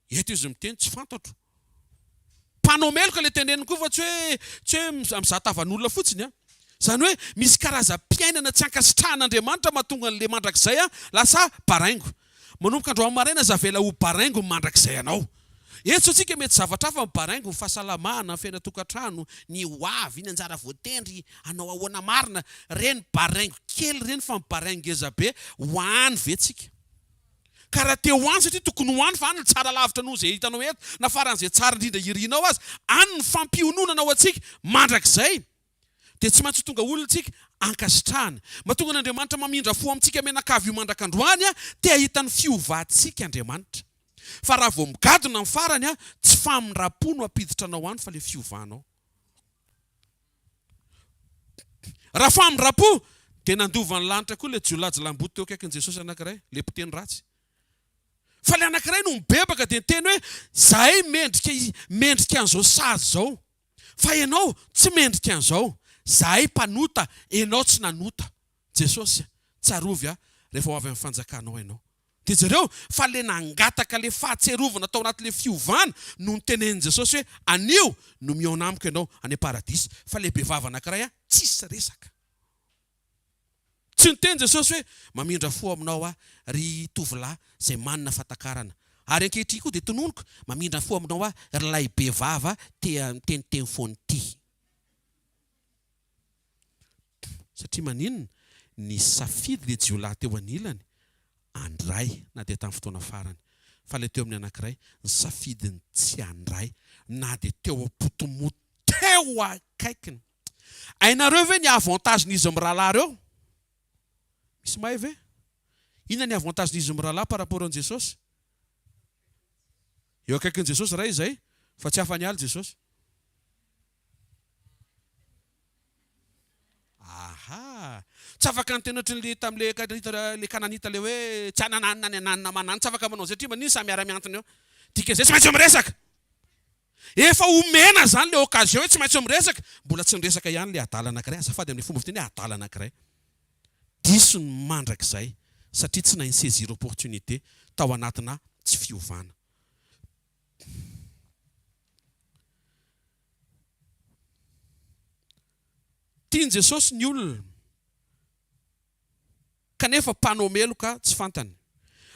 Eto izy miteny tsy fantatro. Mpanao meloka ilay teneniny koa fa tsy hoe tsy hoe mizaha tavan'olona fotsiny an. Izany hoe misy karazam-piainana tsy ankasitrahan'Andriamanitra mahatonga an'ilay mandrakizay lasa baraingo. Manomboka androany maraina aza avela ho baraingo ny mandrakizay anao. Eto izao tsika mety zavatra hafa ny baraingo, ny fahasalamana, ny fiainan-tokantrano, ny ho avy, ny anjara voatendry, hanao ahoana marina. Ireny baraingo kely ireny fa ny baraingo ngeza be ho any ve tsika? Ka raha te ho any satria tokony ho any fa any no tsara lavitra noho izay hitanao eto na faran'izay tsara indrindra irinao aza, any ny fampiononana ho antsika mandrakizay dia tsy maintsy ho tonga olona isika ankasitrahana. Mahatonga an'Andriamanitra mamindra fo amintsika mianakavy io mandrak'androany, te hahita ny fiovantsika Andriamanitra. Fa raha vao migadona ny farany, tsy famindram-po no hampiditra anao any fa ilay fiovanao. Raha famindram-po, dia nandova ny lanitra koa ilay jiolahy jilamboto teo akaikin'i Jesosy anankiray, ilay mpiteny ratsy. Fa ilay anankiray no nibebaka dia niteny hoe, Izahay mendrika mendrika an'izao sazy izao, fa ianao tsy mendrika an'izao. Izahay mpanota, ianao tsy nanota. Jesosy, tsarovy aho rehefa ho avy amin'ny fanjakanao ianao. Dia jereo fa le nangataka le fahatsiarovana tao anatin'le fiovana no notenenin'i Jesosy hoe anio no mihaona amiko ianao any am-paradisa fa le bevava anankiray an tsisy resaka. Tsy niteny Jesosy hoe mamindra fo aminao aho ry tovolahy izay manana fahatakarana ary ankehitriny koa dia tononiko mamindra fo aminao aho ry lay bevava te miteniteny foana ity. Satria maninona? Nisafidy ilay jiolahy teo anilany handray na dia tamin'ny fotoana farany. Fa ilay teo amin'ny anankiray nisafidy ny tsy handray na dia teo am-potomoa teo akaikiny. Hainareo ve ny avantage-n'izy mirahalahy ireo? Misy mahay ve? Inona ny avantage-n'izy mirahalahy par rapport an'i Jesosy? Eo akaikin'i Jesosy iray izay fa tsy afa-niala Jesosy. Aha! Tsy afaka niteny ohatran'le tamin'le kananita le kananita le hoe tsy anananina ny ananina aman'anina, tsy afaka manao an'izay satria maninona samy miara-miantona eo. Dikan'izay tsy maintsy miresaka. Efa omena zany le occasion hoe tsy maintsy miresaka, mbola tsy niresaka ihany le adala anankiray, azafady amin'le fomba fiteny hoe adala anankiray. Diso ny mandrakizay satria tsy nahay ni-saisir opportunité tao anatina tsy fiovana. Tian'i Jesosy ny olona, kanefa mpanao meloka tsy fantany.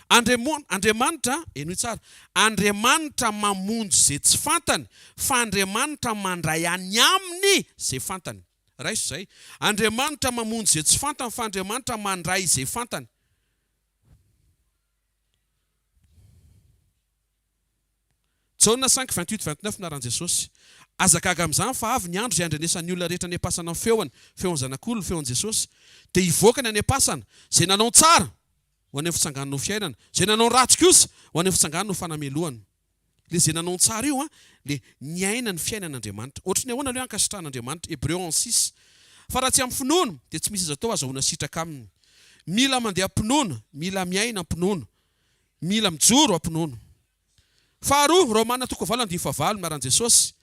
Andriamanitra, henoy tsara, Andriamanitra mamonjy izay tsy fantany, fa Andriamanitra mandray any aminy izay fantany. Raiso izay. Andriamanitra mamonjy izay tsy fantany, fa Andriamanitra mandray izay fantany. Jaona cinq, 28, 29 Anaran'i Jesosy. Aza gaga amin'izany fa avy ny andro izay handrenesan'ny olona rehetra any am-pasana ny feony, feon'ny Zanak'olona, feon'i Jesosy. Dia hivoaka ny any am-pasana, izay nanao ny tsara, ho any amin'ny fitsanganana ho fiainana, izay nanao ny ratsy kosa, ho any amin'ny fitsanganana ho fanamelohana. Ilay izay nanao ny tsara io an, ilay niaina ny fiainan'Andriamanitra. Ohatry ny ahoana ilay hoe ankasitrahan'Andriamanitra? Hebreo 11 six. Fa raha tsy amin'ny finoana, dia tsy misy azo atao azahoana sitraka aminy. Mila mandeha am-pinoana, mila miaina am-pinoana, mila mijoro am-pinoana. Faharoa, Romana toko fahavalo andininy fahavalo, miaran'i Jesosy,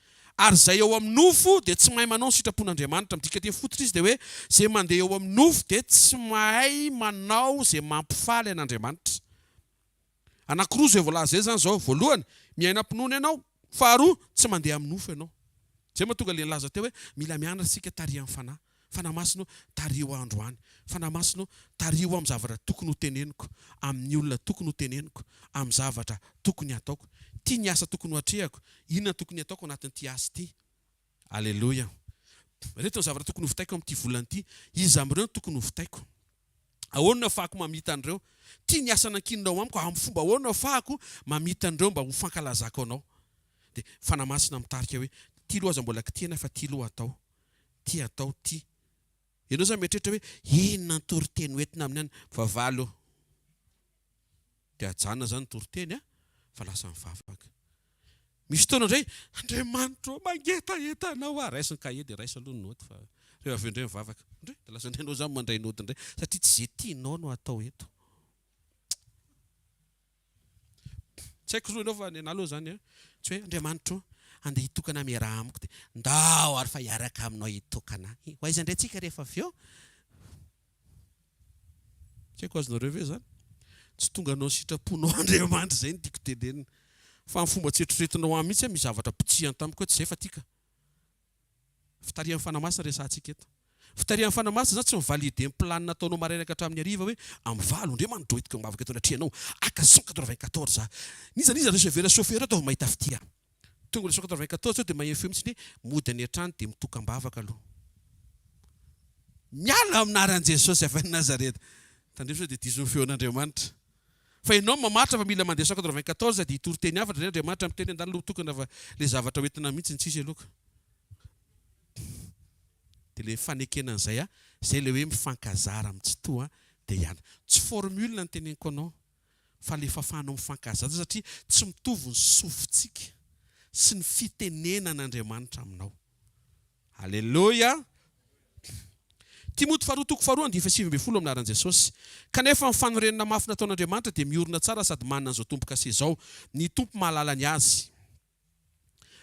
Ary izay eo amin'ny nofo dia tsy mahay manao ny sitrapon'Andriamanitra. Midika teny fototra izy dia hoe izay mandeha eo amin'ny nofo dia tsy mahay manao izay mampifaly an'Andriamanitra. Anankiroa izay voalaza izay izany izao, voalohany, miaina am-pinoana ianao, faharoa, tsy mandeha amin'ny nofo ianao. Izay mahatonga ilay nilaza teo hoe mila mianatra isika tarihan'ny Fanahy. Fanahy Masina ô, tariho aho androany. Fanahy Masina ô, tariho aho amin'ny zavatra tokony ho teneniko, amin'ny olona tokony ho teneniko, amin'ny zavatra tokony hataoko. Ity ny asa tokony ho atrehako, inona no tokony hataoko anatin'ity asa ity? Aleloia. Ireto ny zavatra tokony ho vitaiko amin'ity volana ity. Iza amin'ireo no tokony ho vitaiko? Ahoana no ahafahako mamita an'ireo? Ity ny asa nankininao amiko, amin'ny fomba ahoana no ahafahako mamita an'ireo mba ho fankalazako anao? Dia Fanahy Masina mitarika hoe, ity aloha aza mbola kitihina fa ity aloha atao. Ity atao, ity. Ianao izany mieritreritra hoe, inona ny toriteny ho entina amin'ny any? Vavaha aloha. Dia ajanona izany ny toriteny a, fa lasa mivavaka. Misy fotoana indray, Andriamanitra ô, mangetaheta anao aho. Raiso ny kahie dia raiso aloha ny naoty fa rehefa avy eo indray mivavaka. Indray, dia lasa indray ianao izany mandray naoty indray satria tsy izay tianao no atao eto. Tsy haiko aloha ianao fa ny anah aloha izany an, tsy hoe Andriamanitra ô, andeha hitokana miaraha amiko dia ndao ary fa hiaraka aminao hitokana. Ho aiza indray tsika rehefa avy eo? Tsy haiko azonareo ve izany? Tsy tonga hanao ny sitraponao Andriamanitra izay no tiako tenenina. Fa ny fomba tsy eritreretinao ahy mihitsy misy zavatra bitsihany tamiko hoe tsy izay fa tia ka. Fitarihan'ny Fanahy Masina resahantsika eto. Fitarihan'ny Fanahy Masina izany tsy mi-valider ny planina ataonao maraina ka hatramin'ny hariva hoe amin'ny valo Andriamanitra hoentiko am-bavaka eto anatrehanao aka 194 aho. N'iza n'iza receveur chauffeur ataovy mahita fitia. Tonga le 194 eo dia maheno feo mihitsy ny hoe mody any an-trano dia mitokam-bavaka aloha. Miala amin'ny anaran'i Jesosy avy any Nazareta. Tandremo sao dia diso ny feon'Andriamanitra. Fa ianao mamaritra fa mila mandeha 194 dia hitory teny hafatra indray Andriamanitra miteny andalo aloha mitokana fa le zavatra hoentina mihitsy ny tsisy aloha ka. Dia le fanekena an'izay a, izay le hoe mifankazara amin'ny Tsitoha dia hiala. Tsy formule ny teneniko anao. fa le fafahanao mifankazatra satria tsy mitovy ny sofintsika sy ny fitenenan'Andriamanitra aminao. Aleloia! Timoty faharoa toko faharoa andininy fahasivy ambin'ny folo amin'ny anaran'i Jesosy. Kanefa ny fanorenana mafy nataon'Andriamanitra dia miorina tsara sady manana an'izao tombo-kase izao, Ny Tompo mahalala ny azy.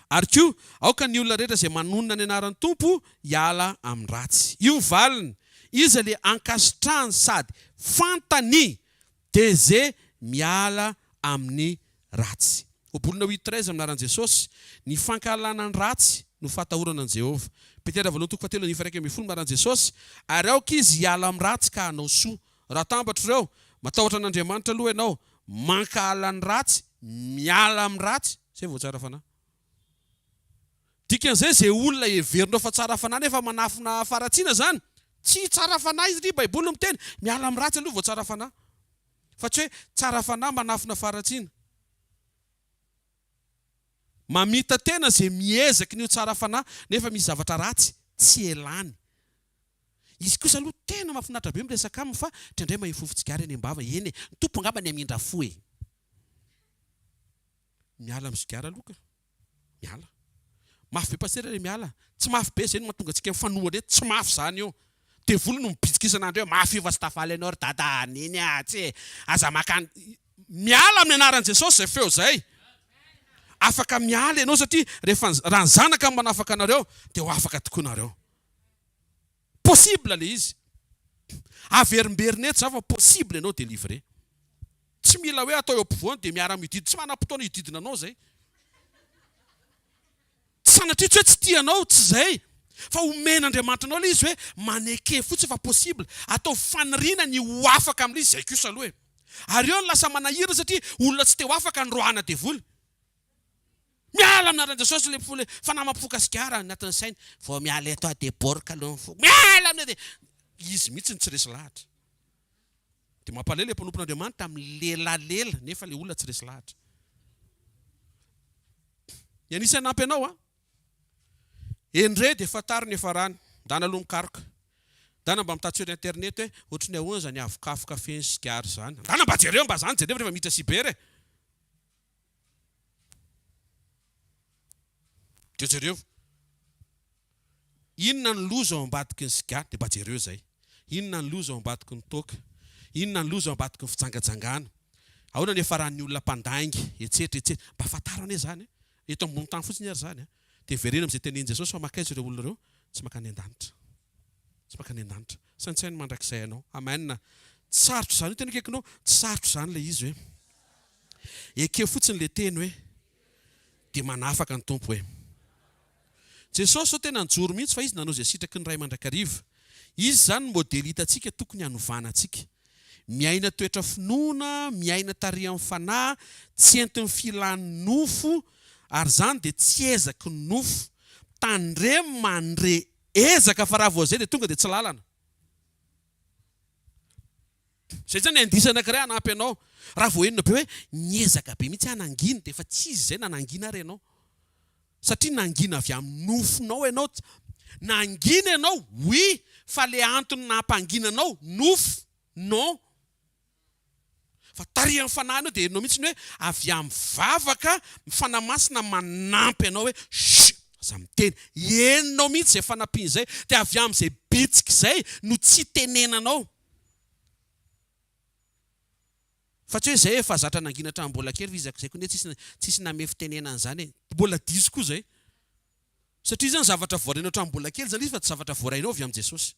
Ary koa, aoka ny olona rehetra izay manonona ny anaran'ny Tompo hiala amin'ny ratsy. Io ny valiny. Iza le ankasitrahany sady fantany dia ze miala amin'ny ratsy. Ohabolana huit treize amin'ny anaran'i Jesosy, Ny fankahalana ny ratsy no fahatahorana an'i Jehovah. Petera voalohany toko fahatelo andininy faha-11 amin'ny anaran'i Jesosy, Ary aoka izy hiala amin'ny ratsy ka hanao soa. Raha atambatra ireo, matahotra an'Andriamanitra aloha ianao, mankahala ny ratsy, miala amin'ny ratsy, izay vao tsara fanahy. Dikan'izay, izay olona heverinao fa tsara fanahy nefa manafina faharatsiana izany, tsy tsara fanahy izy satria Baiboly no miteny, miala amin'ny ratsy aloha vao tsara fanahy. Fa tsy hoe tsara fanahy manafina faharatsiana. Mamita-tena izay miezaky ny ho tsara fanahy nefa misy zavatra ratsy tsy elany. Izy kosa aloha tena mahafinaritra be miresaka aminy fa indraindray maheno fofon-tsigara eny am-bava, eny e, ny Tompo angamba ny hamindra fo e! Miala amin'ny sigara aloha ka! Miala. Mafy be pasitera le miala. Tsy mafy be zay no mahatonga antsika mifanohana eto, tsy mafy zany io. Devoly no mibitsika isan'andro hoe mafy io fa tsy tafaly ianao ry dada a, neny a, tsy e, aza maka an, miala amin'ny anaran'i Jesosy zay feo zay. Afaka miala ianao satria rehefa raha ny zanaka no manafaka anareo dia ho afaka tokoa nareo. Possible le izy. Averimberina eto za fa possible ianao délivrer. Tsy mila hoe atao eo ampovoany dia miara mihodidina, tsy manam-potoana hiodidina anao zay. Tsy sanatria tsy hoe tsy tia anao, tsy zay. Fa omen'Andriamanitra anao le izy hoe maneke fotsiny fa possible. Ataovy faniriana ny ho afaka amin'ilay izy, zay kosa aloha e. Ary eo no lasa manahirana satria olona tsy te ho afaka no roahana devoly. Miala amin'ny anaran'i Jesosy le le fanahy mampifoka sigara anatin'ny sainy, vao miala eto aho dia borka aloha ny foko, miala amin'ny dia izy mihitsy no tsy resy lahatra. Dia mampalahelo le mpanompon'Andriamanitra milelalela nefa le olona tsy resy lahatra. Ny anisan'ny hanampy anao an. Endre dia fantaro ny hiafarany. Ndana aloha mikaroka. Ndana mba mitady sur internet hoe ohatry ny ahoana izany avokavoka feno sigara izany. Ndana mba jereo mba zany jereo rehefa miditra cyber e. Dia jereo. Inona ny loza ao ambadiky ny sigara? Dia mba jereo izay. Inona ny loza ao ambadiky ny toaka? Inona ny loza ao ambadiky ny fijangajangana? Ahoana ny hiafaran'ny olona mpandainga, etsetra etsetra. Mba fantaro anie izany e. Eto ambony tany fotsiny ary izany a. Dia vereno amin'izay tenenin'i Jesosy fa mankaiza ireo olona ireo? Tsy mankany an-danitra. Tsy mankany an-danitra. Saintsaino mandrakizay ianao. Amen. Tsy sarotra izany io tena akaikinao. Tsy sarotra izany ilay izy hoe. Ekeo fotsiny ilay teny hoe dia manafaka ny Tompo hoe. Jesosy izao tena nijoro mihitsy fa Izy nanao izay sitraky ny Ray mandrakariva. Izy izany no modely hitantsika tokony hanovana antsika. Miaina toetra finoana, miaina tarihan'ny Fanahy, tsy entin'ny filan'ny nofo, ary izany dia tsy ezaky ny nofo. Tandremo mandre ezaka fa raha vao izay dia tonga dia tsy lalana. Izay zany indice anankiray hanampy anao. Raha vao henonao be hoe niezaka be mihitsy aho nangina dia efa tsy izy izay na nangina ary ianao. Satria nangina avy amin'ny nofonao ianao. Nangina ianao, oui, fa le antony nampangina anao, nofo, non. Fa tarihan'ny fanahy anao dia henonao mihitsy ny hoe avy amin'ny vavaka, ny Fanahy Masina manampy anao hoe chut, aza miteny. Henonao mihitsy izay fanampiana izay. Dia avy amin'izay bitsika izay no tsy itenenanao. Fa tsy hoe zay efa zatra nangina hatramin'ny mbola kely fa iza zay koa ne tsisy tsisy namehy fitenenana an'izany e. Mbola diso koa zay. Satria zany zavatra voarainao hatramin'ny mbola kely zany izy fa tsy zavatra voarainao avy amin'i Jesosy.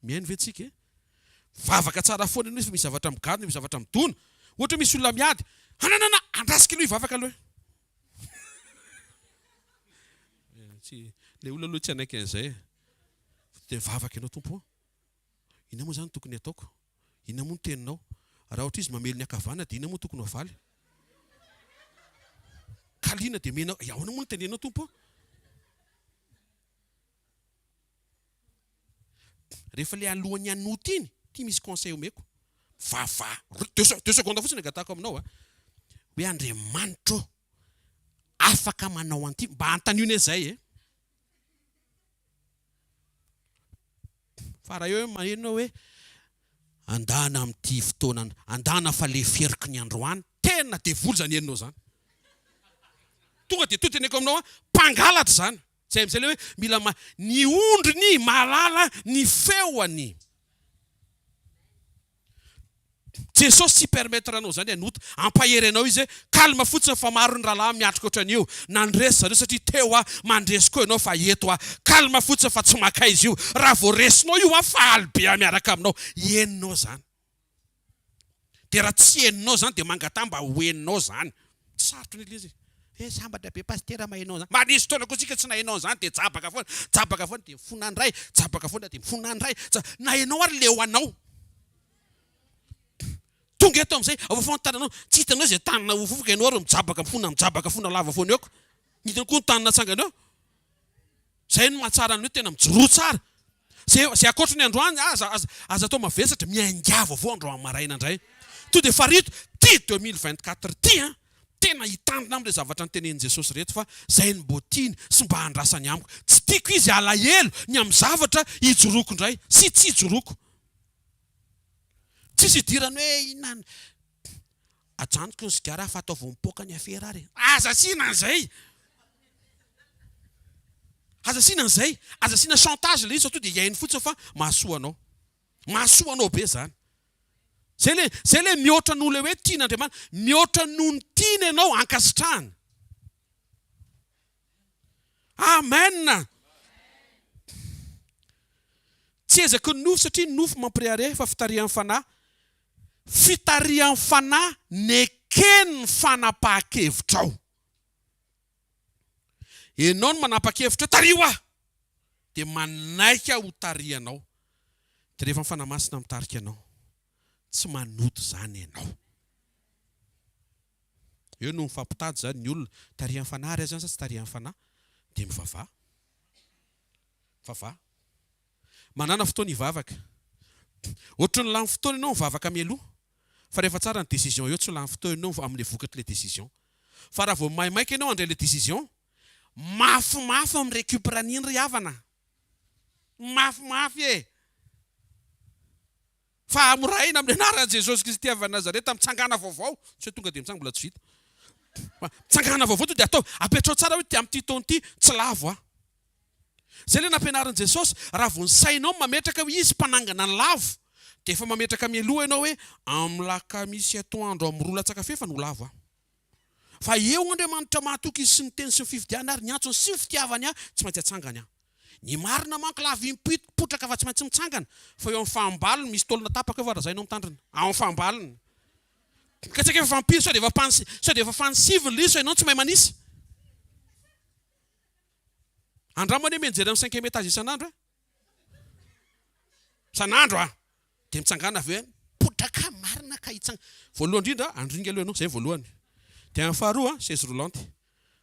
Mihaino ve tsika e? Vavaka tsara foana ianao fa misy zavatra migadona, misy zavatra midona. Ohatra hoe misy olona miady, ananana, andrasiko aloha hivavaka aloha e. Tsy, le olona aloha tsy hanaiky an'izay e. Dia mivavaka ianao, Tompo ô, inona moa izany no tokony hataoko? Inona moa no teninao? Raha ohatra izy mamely ny ankavanana dia inona moa no tokony ho avaly? Kalina dia mena, ahoana moa no tenenao Tompo ô? Rehefa le alohan'ny hanota iny, ity misy conseil omeko, mivavaha, deux secondes fotsiny angatahako aminao a, hoe Andriamanitra ô, afaka manao an'ity, mba antanio anie zay e. Fa raha eo hoe maheno hoe andana amin'ity fotoana, andana fa leferiko ny androany, tena devoly zany henonao zany. Tonga dia to teneko aminao a, mpangalatra zany. Zay amizay le hoe mila ma, ny ondriny mahalala ny feoany. Jesosy tsy permettre anao zany hanota, ampahery anao izy hoe calme fotsiny fa maro ny rahalahy miatrika ohatran'io, nandresy zareo satria teo aho, mandresy koa ianao fa eto aho, calme fotsiny fa tsy makaiza io, raha vao resinao io aho faly be aho miaraka aminao, henonao zany. Dia raha tsy henonao zany dia mangataha mba ho henonao zany. Tsy sarotra anie le izy e. He sambatra be pasitera maheno an'izany. Mba nisy fotoana koa tsika tsy naheno an'izany dia jabaka foana, jabaka foana dia mifona indray, jabaka foana dia mifona indray. Na ianao ary leo anao. Tonga eto amin'izay, afafao ny tananao, tsy hitanao izay tanana hofofoka ianao ary mijabaka mifona mijabaka fona lava foana eo ko. Hitanao koa ny tanana atsangana eo. Zay no mahatsara ny hoe tena mijoroa tsara. Zay zay ankoatry ny androany aza aza aza atao mavesatra, miaingà vaovao androany maraina indray. To dia farito ty 2024 ty an, tena hitandrina amin'ilay zavatra notenenin'i Jesosy ireto fa zay no mbô tiany sy mba andrasany amiko. Tsy tiako izy halahelo ny amin'ny zavatra hijoroako indray sy tsy hijoroako. Tsisy idirany hoe inona ny ajanoko ny sigara fa ataovy mipoaka ny afera ary e. Aza asiana an'izay! Aza asiana an'izay! Aza asiana chantage ilay izy fa tonga dia hihaino fotsiny fa mahasoa anao. Mahasoa anao be izany. Zay le, zay le mihoatra noho ilay hoe tian'Andriamanitra. Mihoatra noho ny tiany ianao ankasitrahany. Amen! Tsy ezaky ny nofo satria ny nofo mampirehareha fa fitarihan'ny fanahy. Fitarihan'ny fanahy nekeny ny fanapahan-kevitrao. Enao no manapa-kevitra hoe tariho aho! Dia manaiky aho ho tarihanao. Dia rehefa ny Fanahy Masina mitarika anao, tsy manoto izany ianao. Eo no mifampitady izany ny olona, tarihan'ny Fanahy ary aho izany sa tsy tarihan'ny Fanahy? Dia mivavaha. Mivavaha. Manàna fotoana hivavaka. Ohatry ny lany fotoana ianao mivavaka mialoha, fa rehefa tsara ny décision eo tsy ho lany fotoana ianao amin'ilay vokatr'ilay décision. Fa raha vao maimaika ianao handray ilay décision, Mafimafy mi-récupre an'iny ry havana. Mafimafy e! Fa hamoraina amin'ny anaran'i Jesosy Kristy avy any Nazareta, mitsangàna vaovao, tsy hoe tonga dia mitsangana, mbola tsy vita. Fa mitsangàna vaovao tonga dia atao, apetrao tsara hoe amin'ity taona ity tsy lavo aho. Izay ilay nampianarin'i Jesosy, raha vao ny sainao mametraka hoe Izy mpanangana ny lavo, dia efa mametraka mialoha ianao hoe amin'ny lakamisy atoandro amin'ny roa latsaka fahefany ho lavo aho. Fa eo Andriamanitra mahatoky Izy sy ny teny sy ny fifidianany ary ny antsony sy ny fitiavany ahy, tsy maintsy atsangany aho. Ny marina manko lavo impito potraka fa tsy maintsy mitsangana, fa eo amin'ny fahambalony misy taolana tapaka eo fa raha zay ianao mitandrina. Ao amin'ny fahambalony. Ka tsy haiko efa fampiry sao dia efa mpans sao dia efa fanisiviny ilay izy fa ianao no tsy mahay manisa. Andramo anie mianjera amin'ny cinquième étage isan'andro e. Isan'andro a! Dia mitsangàna avy eo, mipotraka marina ka hitsanga. Voalohany indrindra, andringa aloha ianao, izay ny voalohany. Dia amin'ny faharoa, chaise roulante.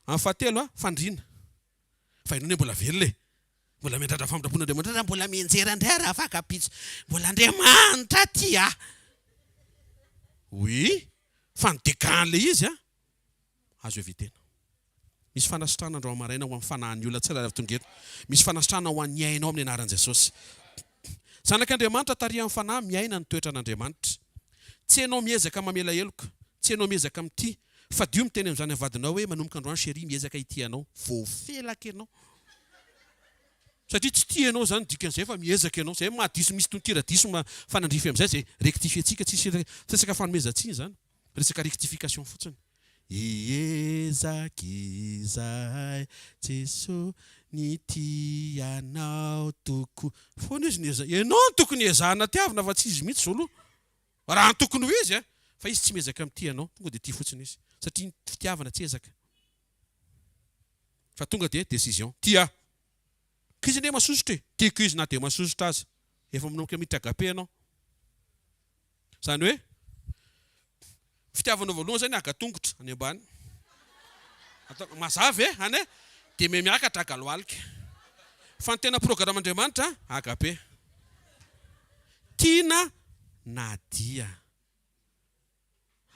Amin'ny fahatelo, fandriana. Fa ianao anie mbola velona e! Mbola miandrandra famindram-pon'Andriamanitra, raha mbola mianjera indray aho raha-afaka-pitso, mbola Andriamanitra tia ahy. Oui, fa ny dégâts-n'ilay izy an! Azo evitena. Misy fanasitranana androany maraina ho an'ny fanahin'ny olona tsirairay avy tonga eto. Misy fanasitranana ho an'ny ainao amin'ny anaran'i Jesosy. Zanak'Andriamanitra tarihan'ny fanahy miaina ny toetran'Andriamanitra. Tsy ianao miezaka mamela heloka, tsy ianao miezaka mitia. Fadio miteny amin'izany amin'ny vadinao hoe manomboka androany chérie miezaka hitia anao. Voafelaka ianao. Satria tsy tia ianao izany dikan'izay fa miezaka ianao. Izay maha diso misy tononkira diso mifanandrify amin'izay izay rectifier-tsika tsisy resaka fanomezan-tsiny izany. Resaka rectification fotsiny. Hiezaka izahay Jeso ny tia anao tokoa. Foana izy niezaka. Ianao no tokony hiezahana tiavina fa tsy izy mihitsy zao aloha. Raha ny tokony ho izy a! Fa izy tsy miezaka mitia anao. Tonga dia tia fotsiny izy. Satria ny fitiavana tsy ezaka. Fa tonga dia décision. Tia ahy. K'izy anie masosotra e! Tiako izy na dia masosotra aza. Efa manomboka miditra agape ianao. Izany hoe, fitiavana voalohany izany haga tongotra any ambany. Atao, mazava e, any e, dia miha miakatra haga lohalika. Fa ny tena programan'Andriamanitra, agape. Tiana na dia.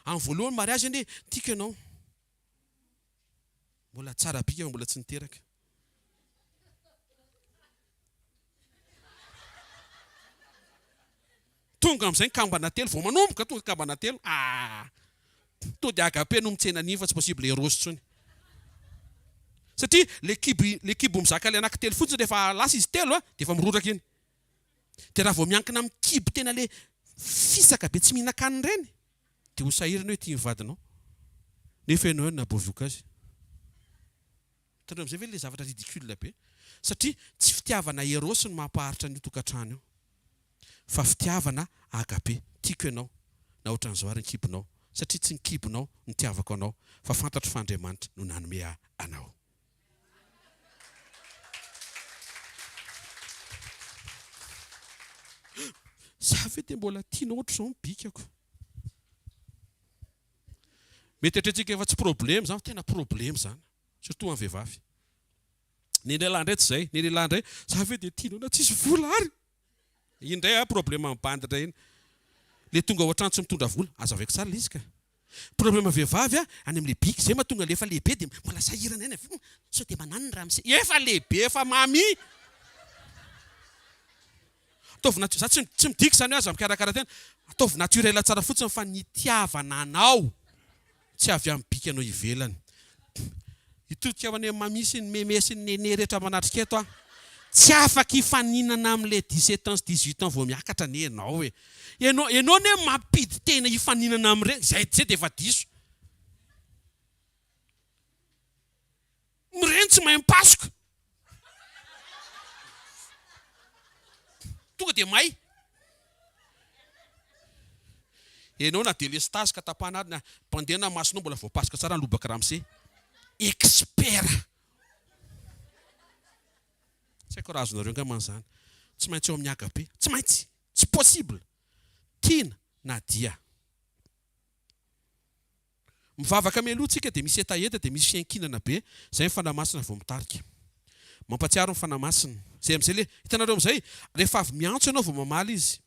Amin'ny voalohany mariazy anie, tiako ianao. Mbola tsara bika fa mbola tsy niteraka. Tonga amin'izay ny kambana telo, vao manomboka tonga kambana telo, ah! To dia agape no mitsena an'iny fa tsy possible eros intsony. Satria le kibo le kibo mizaka le anaky telo fotsiny rehefa lasa izy telo a, dia efa miroraka iny. Dia raha vao miankina amin'ny kibo tena le fisaka be tsy mihinan-kanina ireny, dia ho sahirana hoe tia ny vadinao. Nefa ianao ihany nahabovoka azy. Hitanareo amin'izay ve ilay zavatra ridicule be? Satria tsy fitiavana eros no mampaharitra an'io tokantrano io. Fa fitiavana agape. Tiako ianao na ohatran'izao ary ny kibonao. Satria tsy ny kibonao no itiavako anao fa fantatro fa Andriamanitra no nanome ahy anao. Za ve dia mbola tianao ohatr'izao ny bikako? Mety eritreretintsika efa tsy problème izany fa tena problème izany. Surtout ho an'ny vehivavy. Ny lehilahy indray tsy izay. Ny lehilahy indray, za ve dia tianao na tsisy vola ary? Iny indray a problème amin'ny bandy indray iny. Le tonga ao an-trano tsy mitondra vola. Azavaiko tsara ilay izy ka. Problème vehivavy a, any amin'ilay bika. Izay mahatonga ilay efa lehibe dia mbola sahirana ihany avy eo. Sao dia mananona ramose. Efa lehibe efa mamy. Ataovy natu, za tsy tsy midika izany hoe aza mikarakara tena, ataovy naturel tsara fotsiny fa ny itiavana anao tsy avy amin'ny bikanao ivelany. Hitodika ho any amin'ny mamie sy ny meme sy ny nene rehetra manatrika eto aho. Tsy afaka hifaninana amin'ilay 17 ans sy 18 ans vao miakatra anie ianao e. Ianao ianao anie mampidi-tena hifaninana amin'ireny, izay izay dia efa diso. Mireny tsy mahay mipasoka. Tonga dia may. Enao na delestazy ka tapahana ary na bandena ny masonao mbola voapasoka tsara ny lobaka ramose. Expert. Tsy haiko raha azonareo angamba izany. Tsy maintsy eo amin'ny agape. Tsy maintsy. Tsy possible. Tiana na dia. Mivavaka mialoha tsika dia misy hetaheta dia misy fiankinana be, zay ny Fanahy Masina vao mitarika. Mampatsiaro ny Fanahy Masina. Zay amizay le, hitanareo amizay, rehefa avy miantso ianao vao mamaly izy.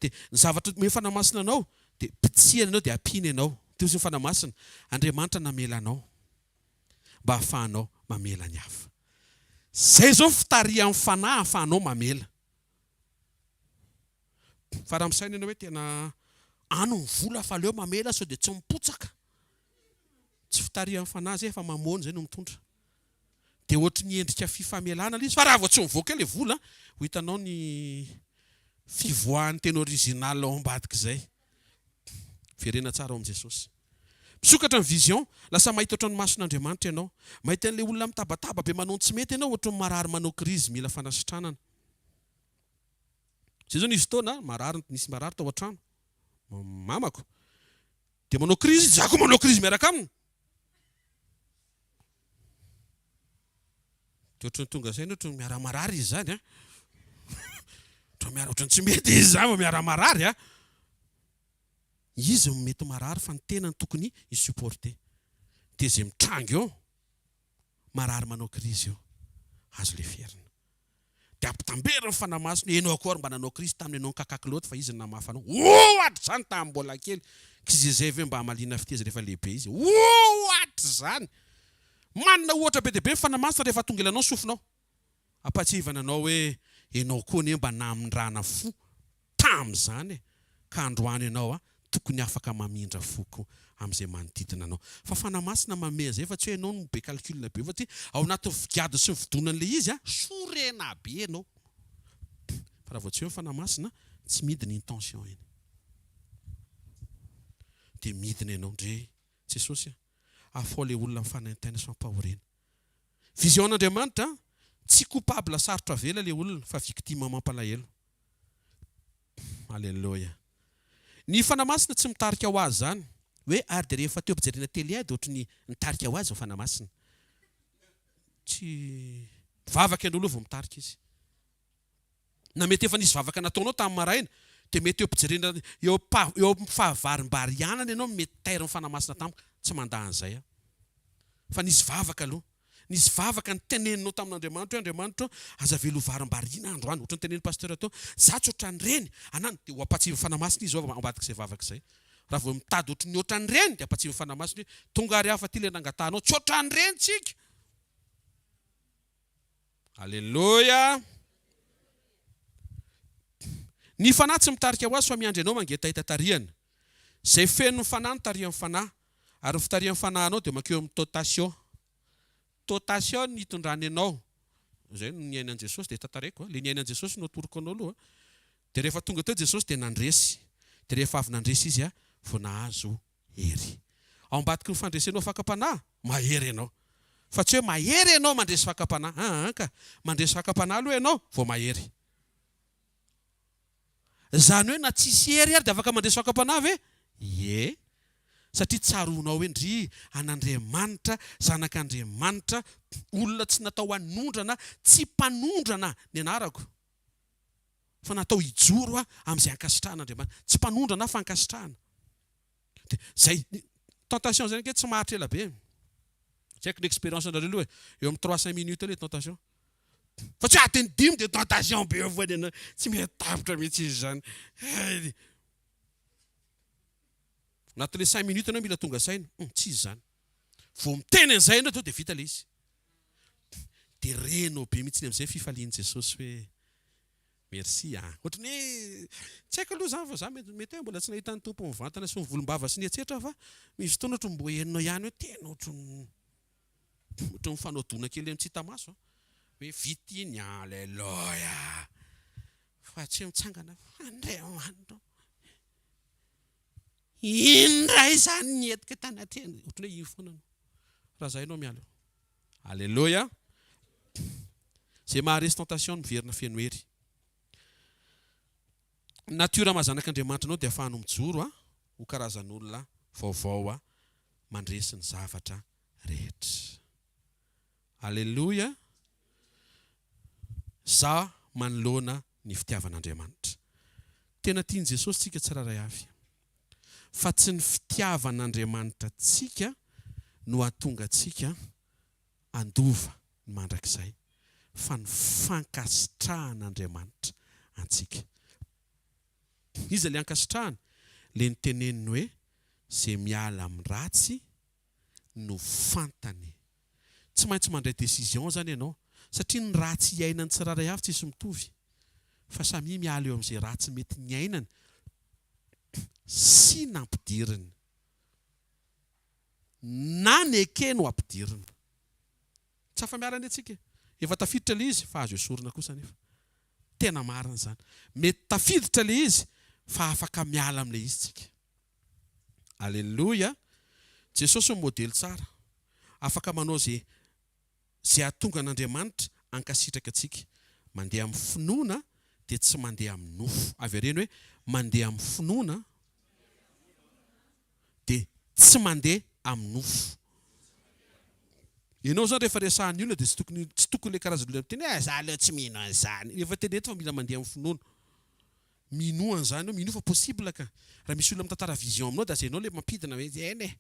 Dia ny zavatra omen'ny Fanahy Masina anao dia pitsihany ianao dia ampiany ianao. Dia hozy ny Fanahy Masina, Andriamanitra namela anao. mba hahafahanao mamela ny hafa. Izay izao ny fitarihan'ny Fanahy hahafahanao mamela. Fa raha misaina ianao hoe tena any ny vola fa aleo mamela sao dia tsy mipotsaka. Tsy fitarihan'ny Fanahy izay fa mamôny izay no mitondra. Dia ohatry ny endrika fifamelana ilay izy fa raha vao tsy mivoaka eo ilay vola ho hitanao ny fivoahan'ny teny original ao ambadik'izay. Verena tsara ao amin'i Jesosy. Misokatra ny vision, lasa mahita ohatran'ny mason'Andriamanitra ianao. Mahita an'ilay olona mitabataba be manao ny tsy mety ianao ohatran'ny marary manao crise mila fanasitranana. Zay zao nisy fotoana marary nisy marary tao an-trano, mamako, dia manao crise izy, za koa manao crise miaraka aminy. Dia ohatran'ny tonga saina ohatran'ny miara-marary izy izany an. Ohatran'ny miara ohatran'ny tsy mety izy izany fa miara-marary an. Izy no mety marary fa ny tenany tokony hi-supporter. Dia izay mitranga eo, marary manao crise eo, azo leferina. Dia ampitambero ny Fanahy Masina hoe enao akory mba nanao crise taminy enao nikaka kilaoty fa izy no namafa anao. Ohatr'izany tamin'ny mbola kely. K'izy izay ve mba hamaliana fitia izy rehefa lehibe izy. Ohatr'izany. Manana ohatra be dia be ny Fanahy Masina rehefa atongilanao ny sofinao. Ampahatsiahivana anao hoe enao koa anie mba namindrana fo tamin'izany e! Ka androany ianao tokony afaka mamindra fo koa amin'izay manodidina anao. Fa Fanahy Masina manome an'izay fa tsy hoe ianao no be calcul be fa tsy ao anatin'ny figady sy ny fidonan'ilay izy sorena be ianao. Fa raha vao tsy eo ny Fanahy Masina tsy midina iny tension iny. Dia midina ianao. Ndry Jesosy a! Afaho ilay olona mifanaintaina sy fampahoriana. Vision an'Andriamanitra, tsy coupable sarotra avela ilay olona fa victime mampalahelo. Alléluia. Ny Fanahy Masina tsy mitarika ho azy izany. Hoe ary dia rehefa teo ampijerena télé aho dia ohatry ny nitarika ho azy ny Fanahy Masina. Tsy mivavaka ianao aloha vao mitarika izy. Na mety efa nisy vavaka nataonao tamin'ny maraina dia mety eo ampijerena eo eo amin'ny fahavarimbarianana ianao no mety tairin'ny Fanahy Masina tampoka. Tsy mandà an'izay aho. Fa nisy vavaka aloha. Nisy vavaka niteneninao tamin'Andriamanitra hoe, Andriamanitra ô, aza avela ho varimbariana androany. Ohatran'ny tenenin'ny Pasteur teo, za tsy ohatran'ireny. Anany, dia ho ampatsiahin'ny Fanahy Masina izy ao ambadik'izay vavaka izay. Raha vao mitady ohatran'ny ohatran'ireny, dia ampatsiahin'ny Fanahy Masina hoe, tonga ary aho fa ity ilay nangatahanao. Tsy ohatran'ireny tsika. Aleloia! Ny Fanahy tsy mitarika ho azy fa miandry anao mangetaheta tarihana. Izay feno ny Fanahy no tarihan'ny Fanahy. Ary ny fitarihan'ny Fanahy anao dia mankeo amin'ny totation. Totation no itondrany anao. Izay no niainan'i Jesosy dia tantaraiko a. Ilay niainan'i Jesosy no atoroko anao aloha. Dia rehefa tonga teo Jesosy dia nandresy. Dia rehefa avy nandresy Izy vao nahazo hery. Ao ambadiky ny fandresenao fakam-panahy, mahery ianao. Fa tsy hoe mahery ianao mandresy fakam-panahy. Aa ka. Mandresy fakam-panahy aloha ianao vao mahery. Izany hoe na tsisy hery ary dia afaka mandresy fakam-panahy ve? Ie. Satria tsaroanao hoe ndry an'Andriamanitra, zanak'Andriamanitra, olona tsy natao hanondrana, tsy mpanondrana ny anarako. Fa natao hijoro aho amin'izay ankasitrahan'Andriamanitra. Tsy mpanondrana aho fa ankasitrahana. Dia zay tentation zay ange tsy maharitra ela be. Tsy haiko ny expérience nareo aloha e. Eo amin'ny trois cinq minutes eo le tentation. Fa tsy adiny dimy dia tentation be eo foana ianao. Tsy mety tapitra mihitsy izy izany. Hay. Anatin'le cinq minutes ianao mila tonga saina. Hum, tsy izy izany. Vao miteny an'izay ianao dia vita le izy. Dia renao be mihitsy amin'izay fifalian'i Jesosy hoe Merci a! Ohatry ny hoe tsy haiko aloha izany fa za mety mety hoe mbola tsy nahita ny Tompo mivantana sy mivolombava sy nihetsetra aho fa misy fotoana ohatry ny mbo henonao ihany hoe tena ohatry ny ohatry ny mifanao dona kely amin'ny tsy hita maso a! Hoe vita iny aleloia! Fa tsy hoe mitsangana Andriamanitra ô! Iny indray izany ny entiko tanatrehany ohatry ny hoe iny foana no raha za ianao miala eo. Aleloia! Izay maharesy tentation no miverina feno hery. Ny nature maha zanak'Andriamanitra anao dia ahafahanao mijoro ho karazan'olona vaovao mandresy ny zavatra rehetra. Aleloia! Za manoloana ny fitiavan'Andriamanitra. Tena tian'i Jesosy tsika tsirairay avy. Fa tsy ny fitiavan'Andriamanitra antsika no hahatonga antsika handova ny mandrakizay, fa ny fankasitrahan'Andriamanitra antsika. Iza ilay ankasitrahany? Ilay niteneniny hoe, Izay miala amin'ny ratsy no fantany. Tsy maintsy mandray décision zany ianao satria ny ratsy iainan'ny tsirairay avy tsisy mitovy fa samia miala eo amin'izay ratsy mety niainany sy nampidiriny na nekeny ho ampidirina. Tsy afa-miala anie tsika e! Efa tafiditra ilay izy fa azo esorina kosa anefa. Tena marina izany. Mety tafiditra ilay izy fa afaka miala amin'ilay izy tsika. Aleloia! Jesosy no modely tsara. Afaka manao izay izay hahatonga an'Andriamanitra hankasitraka antsika. Mandeha amin'ny finoana dia tsy mandeha amin'ny nofo. Avereno hoe, mandeha amin'ny finoana dia tsy mandeha amin'ny nofo. Ianao izany rehefa resahan'ny olona dia tsy tokony tsy tokony ilay karazan'olona miteny hoe za aloha tsy mino an'izany. Efa teny eto fa mila mandeha amin'ny finoana. Minoa an'izany eo, minoa fa possible ka. Raha misy olona mitantara vision aminao dia aza ianao ilay mampidina hoe eny e.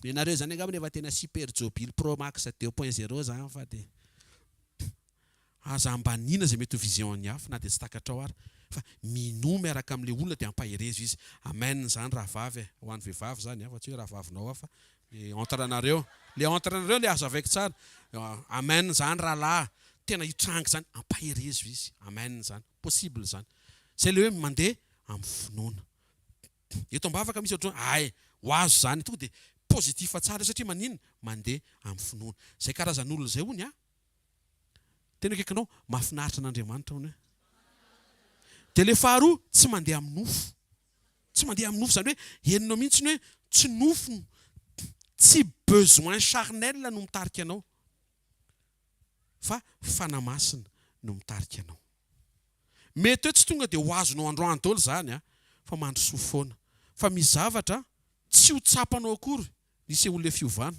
Ianareo izany angambany efa tena super jobily pro max deux point zéro izany fa dia aza ambaniana izay mety ho vision an'ny hafa na dia tsy takatrao ary fa minoa miaraka amin'ilay olona dia ampaherezo izy. Amen izany rahavavy e. Ho an'ny vehivavy izany fa tsy hoe rahavavinao aho fa le entre anareo. Le entre anareo le hazavaiko tsara. Amen izany rahalahy. Tena hitranga izany. Ampaherezo izy. Amen izany. Possible izany. Izay ilay hoe mandeha amin'ny finoana. Eto am-bavaka misy ohatran'ny hoe hay, ho azo izany. Tonga dia positif tsara io satria maninona? Mandeha amin'ny finoana. Izay karazan'olona izay hono an, tena akaikinao, mahafinaritra an'Andriamanitra hono e. Dia ilay faharoa, tsy mandeha amin'ny nofo. Tsy mandeha amin'ny nofo, izany hoe henonao mihitsy ny hoe tsy nofo, tsy besoin charnel no mitarika anao. Fa Fanahy Masina no mitarika anao. Mety hoe tsy tonga dia ho azonao androany daholo izany an, fa mandrosoa foana. Fa misy zavatra tsy ho tsapanao akory ny hisehoan'ilay fiovana.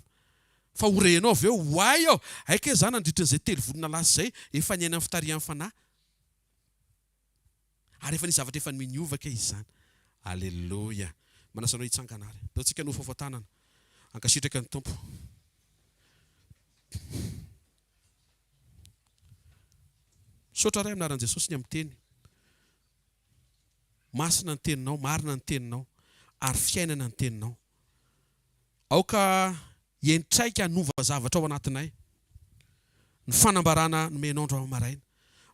Fa ho renao avy eo, oay ô! Hay kay za nandritra an'izay telo volana lasa izay efa niaina ny fitarihan'ny Fanahy. Ary efa nisy zavatra efa niova kay izany. Aleloia. Manasa anao hitsangana ary. Ataontsika ny hofaofa-tanana. Ankasitraka ny Tompo. Misaotra Ray amin'ny anaran'i Jesosy ny amin'ny teny. Masina ny teninao, marina ny teninao, ary fiainana ny teninao. Aoka hiantraika hanova zavatra ao anatinay ny fanambarana nomenao androany maraina,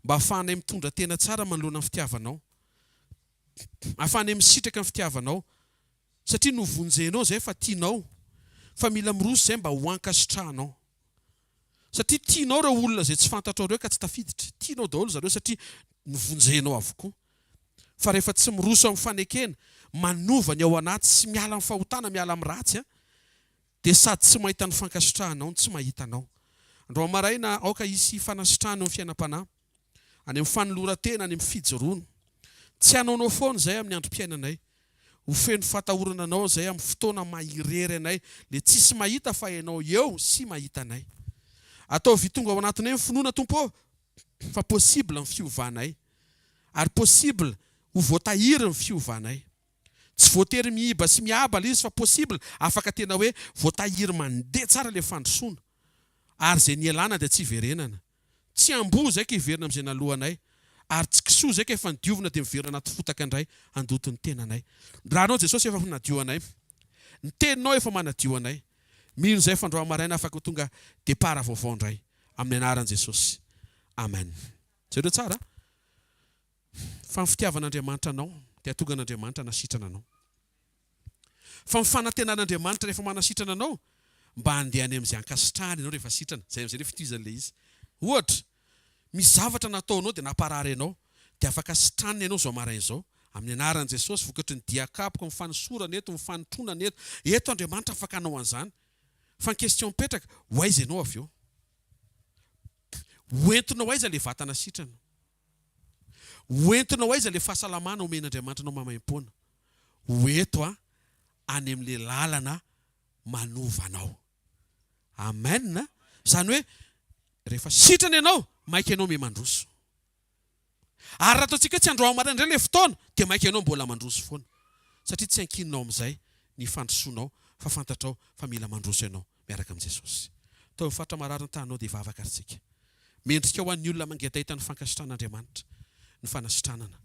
mba hahafahanay mitondra tena tsara manoloana ny fitiavanao, hahafahanay misitraka ny fitiavanao, satria novonjenao izay fa tianao, fa mila miroso izay mba ho ankasitrahanao. Satria tianao ireo olona izay tsy fantatrao ireo ka tsy tafiditra. Tianao daholo zareo satria novonjenao avokoa. Fa rehefa tsy miroso amin'ny fanekena, manova ny ao anaty sy miala amin'ny fahotana, miala amin'ny ratsy, dia sady tsy mahita ny fankasitrahanao no tsy mahita anao. Androany maraina aoka hisy fanasitrahana eo amin'ny fiainam-panahy. Any amin'ny fanoloran-tena, any amin'ny fijoroana. Tsy hanaonao foana izay amin'ny androm-piainanay. Ho feno fatahorana anao izay amin'ny fotoana maha irery anay, le tsisy mahita fa ianao eo sy mahita anay. Ataovy tonga ao anatinay ny finoana Tompo ô, fa possible ny fiovanay. Ary possible ho voatahiry ny fiovanay. Tsy voatery miiba sy miaba le izy fa possible afaka tena hoe voatahiry mandeha tsara le fandrosoana. Ary izay nialana dia tsy hiverenana. Tsy amboa izay ka hiverina amin'izay naloanay, ary tsy kisoa izay ka efa nodiovina dia miverina anaty fotaka indray handoto ny tenanay. Ny ranao Jesosy efa nadio anay. Ny teninao efa manadio anay. Mino izay fa androany maraina afaka ho tonga départ vaovao indray. Amin'ny anaran'i Jesosy. Amen. Jereo tsara fa ny fitiavan'Andriamanitra anao dia hahatonga an'Andriamanitra hanasitrana anao. Fa ny fanantenan'Andriamanitra rehefa manasitrana anao, mba handeha any amin'izay ankasitrahany ianao rehefa sitrana. Izay amin'izay ilay fitohizan'ilay izy. Ohatra, misy zavatra nataonao dia namparary anao, dia afaka sitranina ianao izao maraina izao, amin'ny anaran'i Jesosy, vokatry ny dian-kapoka, ny fanosorana eto, ny fanotronana eto. Eto Andriamanitra afaka hanao an'izany. Fa ny question mipetraka, ho aiza ianao avy eo? Ho entinao aiza ilay vatana sitrana? Ho entinao aiza ilay fahasalamana omen'Andriamanitra anao maimaimpoana? Ho eto a, any amin'ilay lalana manova anao. Amen. Izany hoe rehefa sitrana ianao, maika ianao miha-mandroso. Ary raha ataontsika hoe tsy androany maraina indray ilay fotoana, dia maika ianao mbola mandroso foana. Satria tsy ankininao amin'izay ny fandrosoanao fa fantatrao fa mila mandroso ianao miaraka amin'i Jesosy. Tao amin'ny faritra marary ny tananao dia hivavaka ary tsika. Mendrika ho an'ny olona mangetaheta ny fankasitran'Andriamanitra ny fanasitranana.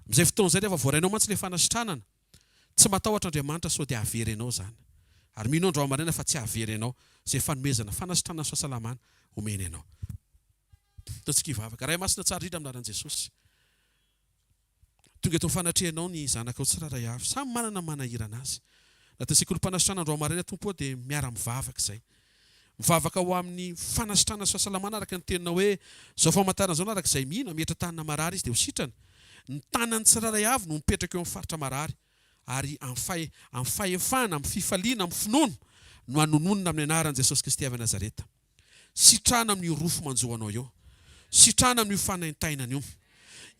Amin'izay fotoana izay rehefa voarainao mantsy ilay fanasitranana, tsy matahotra Andriamanitra sao dia hahavery anao izany. Ary mino aho androany maraina fa tsy hahavery anao izay fanomezana fanasitranana sy fahasalamana omeny anao. Ataontsika hivavaka. Ray Masina tsara indrindra amin'ny anaran'i Jesosy. Tonga eto amin'ny fanatrehanao ny zanakao tsirairay avy. Samy manana ny manahirana azy. Na dia sekolim-panasitranana androany maraina Tompo ô dia miara-mivavaka izay. Mivavaka ho amin'ny fanasitranana sy fahasalamana araka ny teninao hoe izao famantarana izao no araka izay mino, hametra tanana marary izy dia ho sitrana. Ny tanan'ny tsirairay avy no mipetraka eo amin'ny faritra marary ary amin'ny amin'ny fahefana, amin'ny fifaliana, amin'ny finoana no anononina amin'ny anaran'i Jesosy Kristy avy Nazareta. Sitrana amin'io rofy manjo anao io. Sitrana amin'io fanaintainana io.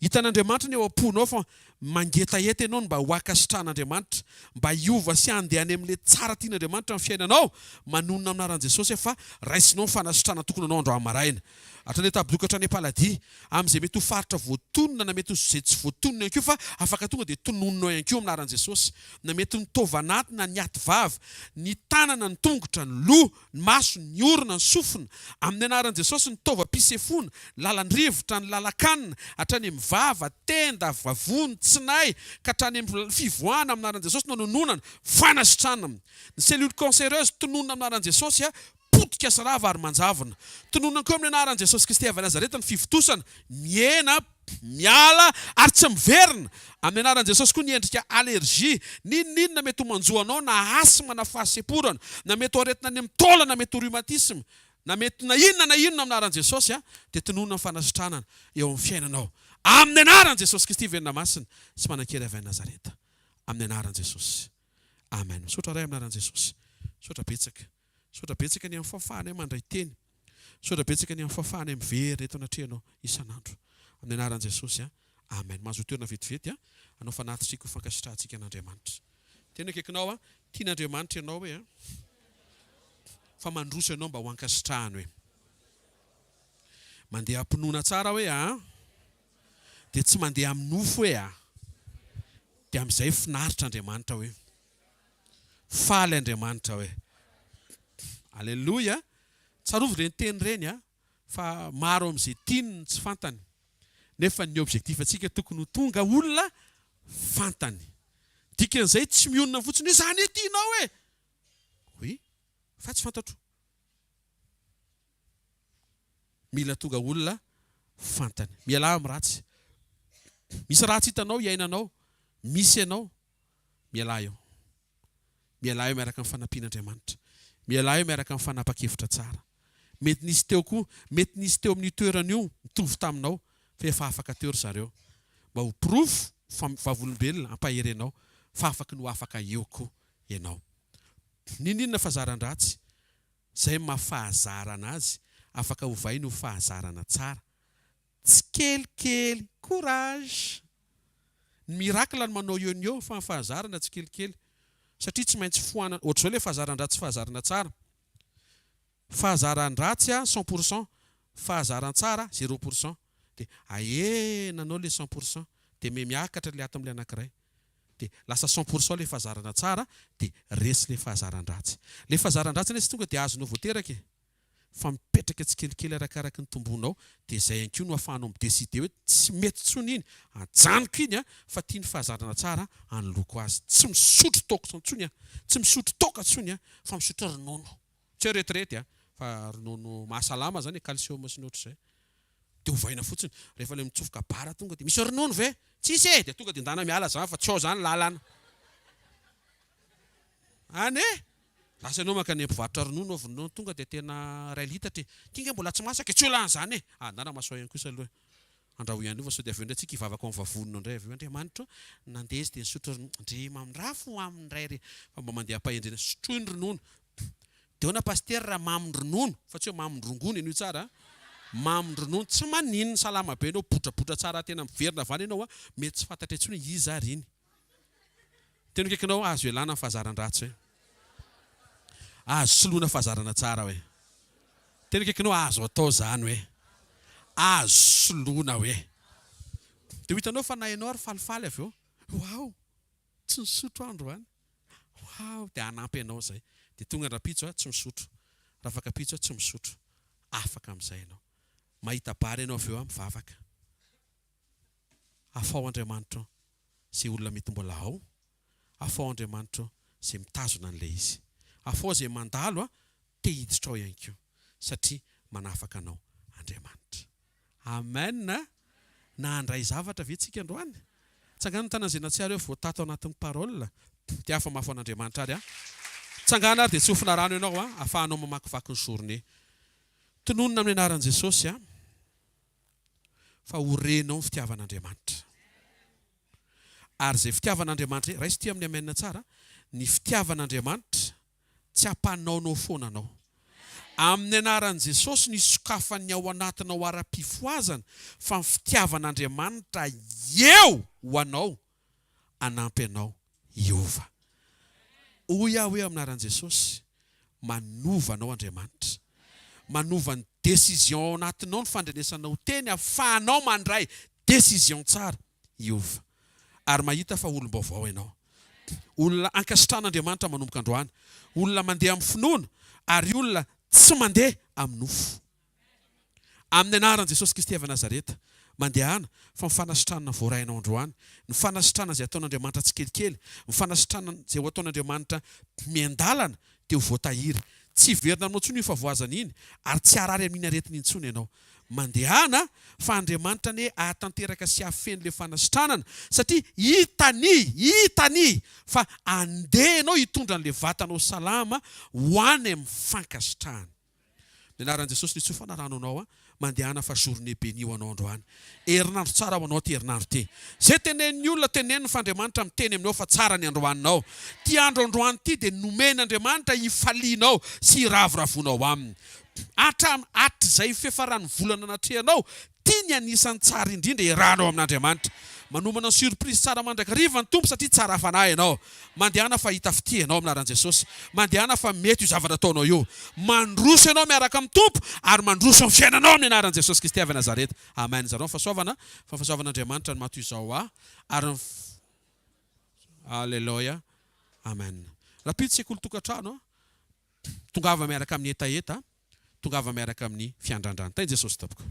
Hitan'Andriamanitra ny ao am-ponao fa mangetaheta ianao ny mba ho ankasitrahan'Andriamanitra, mba hiova sy handeha any amin'ilay tsara tian'Andriamanitra ny fiainanao. Manonona amin'ny anaran'i Jesosy aho fa raisinao ny fanasitranana tokony anao androany maraina. Hatrany Antabodoka hatrany Ampaladia, amin'izay mety ho faritra voatonona na mety ho izay tsy voatonona ihany koa fa afaka tonga dia tononinao ihany koa amin'ny anaran'i Jesosy. Na mety ho ny taova anaty na ny aty vava, ny tanana, ny tongotra, ny loha, ny maso, ny orona, ny sofina, amin'ny anaran'i Jesosy, ny taovam-pisefoana, ny lalan-drivotra, ny lalan-kanina, hatrany amin'ny vava, tenda, vavony, tsinay, ka hatrany amin'ny fivoahana amin'ny anaran'i Jesosy no anononana, fanasitranana. Ny cellule cancéreuse, tononina amin'ny anaran'i Jesosy, potika sy rava ary manjavona. Tononina koa amin'ny anaran'i Jesosy Kristy avy Nazareta ny fivontosana, mihena, Miala ary tsy miverina. Amin'ny anaran'i Jesosy koa ny endrika allergie, n'inon'inona mety ho manjo anao na asthme na fahasemporana, na mety ho aretina any amin'ny taolana, na mety ho rhumatisme, na mety na inona na inona amin'ny anaran'i Jesosy dia tononina ny fanasitranana eo amin'ny fiainanao. Amin'ny anaran'i Jesosy Kristy velona masina sy manan-kery avy any Nazareta. Amin'ny anaran'i Jesosy. Amen. Misaotra Ray amin'ny anaran'i Jesosy. Misaotra betsaka. Misaotra betsaka ny amin'ny fahafahanay mandray teny. Misaotra betsaka ny amin'ny fahafahanay miverina eto anatrehanao isan'andro. Amin'ny anaran'i Jesosy an. Amen. Mahazoa toerana vetivety an. Hanao fanatitr'ika ho fankasitrahantsika an'Andriamanitra. Tena akaikinao an. Tian'Andriamanitra ianao hoe an. Fa mandroso ianao mba ho ankasitrahany hoe. Mandeha am-pinoana tsara hoe an. Dia tsy mandeha amin'ny nofo hoe an. Dia amin'izay finaritra Andriamanitra hoe. Faly Andriamanitra hoe. Aleloia! Tsarovy ireny teny ireny a, fa maro amin'izay tiany no tsy fantany. Nefa ny objectif antsika tokony ho tonga olona fantany. Dikan'izay tsy mionona fotsiny hoe za anie tianao e! Oui, fa tsy fantatro. Mila tonga olona fantany. Mialà amin'ny ratsy. Misy ratsy hitanao iainanao, misy ianao. Mialà eo. Mialà eo miaraka amin'ny fanampian'Andriamanitra. Mialà eo miaraka amin'ny fanapa-kevitra tsara. Mety nisy teo koa, mety nisy teo amin'io toerana io mitovy taminao, fa efa afaka teo ry zareo. Mba ho porofo fa vavolombelona hampahery anao fa afaky ny ho afaka eo koa ianao. N'inon'inona fahazaran-dratsy, izay maha fahazarana azy, afaka ovainy ho fahazarana tsara. Tsikelikely! Courage! Ny miracle no manao eo ny eo fa ny fahazarana tsikelikely. Satria tsy maintsy foanana, ohatr'izao ilay fahazaran-dratsy sy fahazarana tsara. Fahazaran-dratsy a cent pour cent, fahazaran-tsara zéro pour cent. Dia ahenanao ilay cent pour cent, dia miha-miakatra ilay ato amin'ilay anankiray. Dia lasa cent pour cent ilay fahazarana tsara, dia resy ilay fahazaran-dratsy. Ilay fahazaran-dratsy anie tsy tonga dia azonao vao teraka e. fa mipetraka tsikelikely arakaraky ny tombonao dia izay ihany koa no ahafahanao mi-decider hoe tsy mety intsony iny, ajanoko iny an, fa ity ny fahazarana tsara hanoloako azy. Tsy misotro toaka intsony aho, tsy misotro toaka intsony aho fa misotro ronono. Tsy hoe retirety an, fa ronono mahasalama izany e, calcium sy ny ohatr'izay. Dia ovaina fotsiny. Rehefa ilay mitsofoka bar tonga dia misy ronono ve? Tsisy e! Dia tonga dia ndana miala izany fa tsy ao izany lalana. Any e! Lasa ianao mankany amin'ny mpivarotra ronono ao ronono tonga dia tena iray litatra e! Ty nge mbola tsy masaka e! Tsy ho lany izany e! Ah ndana masoa ihany kosa aloha e! Andrahoy ihany io fa sao dia avy eo indray tsika hivavaka ao amin'ny vavonina indray avy eo Andriamanitra ô! Nandeha izy dia nisotro ronono ndry mamindrafo aminy indray re! Fa mba mandeha am-pahendrena sotroy ny ronono Dia ahoana Pasitera raha mamon-dronono fa tsy hoe mamon-drongony henoy tsara a! Mamon-dronono tsy maninona salama be ianao botrabotra tsara tena miverina avy any ianao a! Mety tsy fantatra intsony hoe iza ary iny. Teny akaikinao azo ialana ny fahazaran-dratsy hoe. Azo soloina fahazarana tsara hoe. Teny akaikinao azo atao izany hoe. Azo soloina hoe. Dia ho hitanao fa na ianao ary falifaly avy eo. Waouh! Tsy nisotro aho androany. Waouh! Dia hanampy anao izay. Dia tonga rahampitso aho tsy misotro. Rafakampitso aho tsy misotro. Afaka amin'izay ianao. Mahita bary ianao avy eo aho mivavaka. Afaho Andriamanitra ô izay olona mety mbola ao, afaho Andriamanitra ô izay mitazona an'ilay izy. Afao izay mandalo a, te hiditra ao ihany koa satria manafaka anao Andriamanitra. Amen a! Nandray zavatra ve tsika androany? Tsangano ny tanana izay nahatsiaro hoe voatato anatin'ny parole dia afa mafy ho an'Andriamanitra ary a! Tsangano ary dia tsofina rano ianao a, afahanao mamakivaky ny journée. Tononina amin'ny anaran'i Jesosy a, fa ho renao ny fitiavan'Andriamanitra. Ary izay fitiavan'Andriamanitra izay, raiso ity amin'ny amen tsara, ny fitiavan'Andriamanitra tsy hampanaonao foana anao. Amin'ny anaran'i Jesosy no hisokafan'ny ao anatinao ara-pifohazana fa ny fitiavan'Andriamanitra eo ho anao hanampy anao hiova. Hoy aho hoe amin'ny anaran'i Jesosy, manova anao Andriamanitra. Manova ny décision ao anatinao ny fandrenesanao teny ahafahanao mandray décision tsara. hiova. Ary mahita fa olom-baovao ianao. Olona ankasitrahan'Andriamanitra manomboka androany. Olona mandeha amin'ny finoana ary olona tsy mandeha amin'ny nofo. Amin'ny anaran'i Jesosy Kristy avy Nazareta, mandehana fa ny fanasitranana voarainao androany, ny fanasitranana izay ataon'Andriamanitra tsikelikely, ny fanasitranana izay ho ataon'Andriamanitra miandalana dia ho voatahiry. Tsy hiverina aminao intsony iny fahavoazana iny ary tsy harary amin'iny aretina intsony ianao. Mandehana fa Andriamanitra anie hahatanteraka sy hahafeno ilay fanasitranana satria hitany, hitany fa andeha ianao hitondra an'ilay vatanao salama ho any amin'ny fankasitrahana. Ny anaran'i Jesosy no itsofana rano anao an, mandehana fa journée bénie ho anao androany. Herinandro tsara ho anao ity herinandro ity. Izay tenenin'ny olona teneniny fa Andriamanitra miteny aminao fa tsara ny androaninao. Ity andro androany ity dia nomen'Andriamanitra hifalianao sy hiravoravoanao aminy. Hatram hatrizay fiafaran'ny volana natrehanao, ty ny anisan'ny tsara indrindra iarahanao amin'Andriamanitra. Manomana surprise tsara mandrakariva ny Tompo satria tsara fanahy ianao. Mandehana fa hita fitia ianao amin'ny anaran'i Jesosy. Mandehana fa mety io zavatra ataonao io. Mandroso ianao miaraka amin'ny Tompo ary mandroso amin'ny fiainanao amin'ny anaran'i Jesosy Kristy avy Nazareta. Amen. Zarao ny fahasoavana fa ny fahasoavan'Andriamanitra no maha toy izao ahy ary ny Aleloia. Amen. Rahampitso sekoly tokantrano an. Tongava miaraka amin'ny hetaheta, tongava miaraka amin'ny fiandrandran. Tahin'i Jesosy tompoko.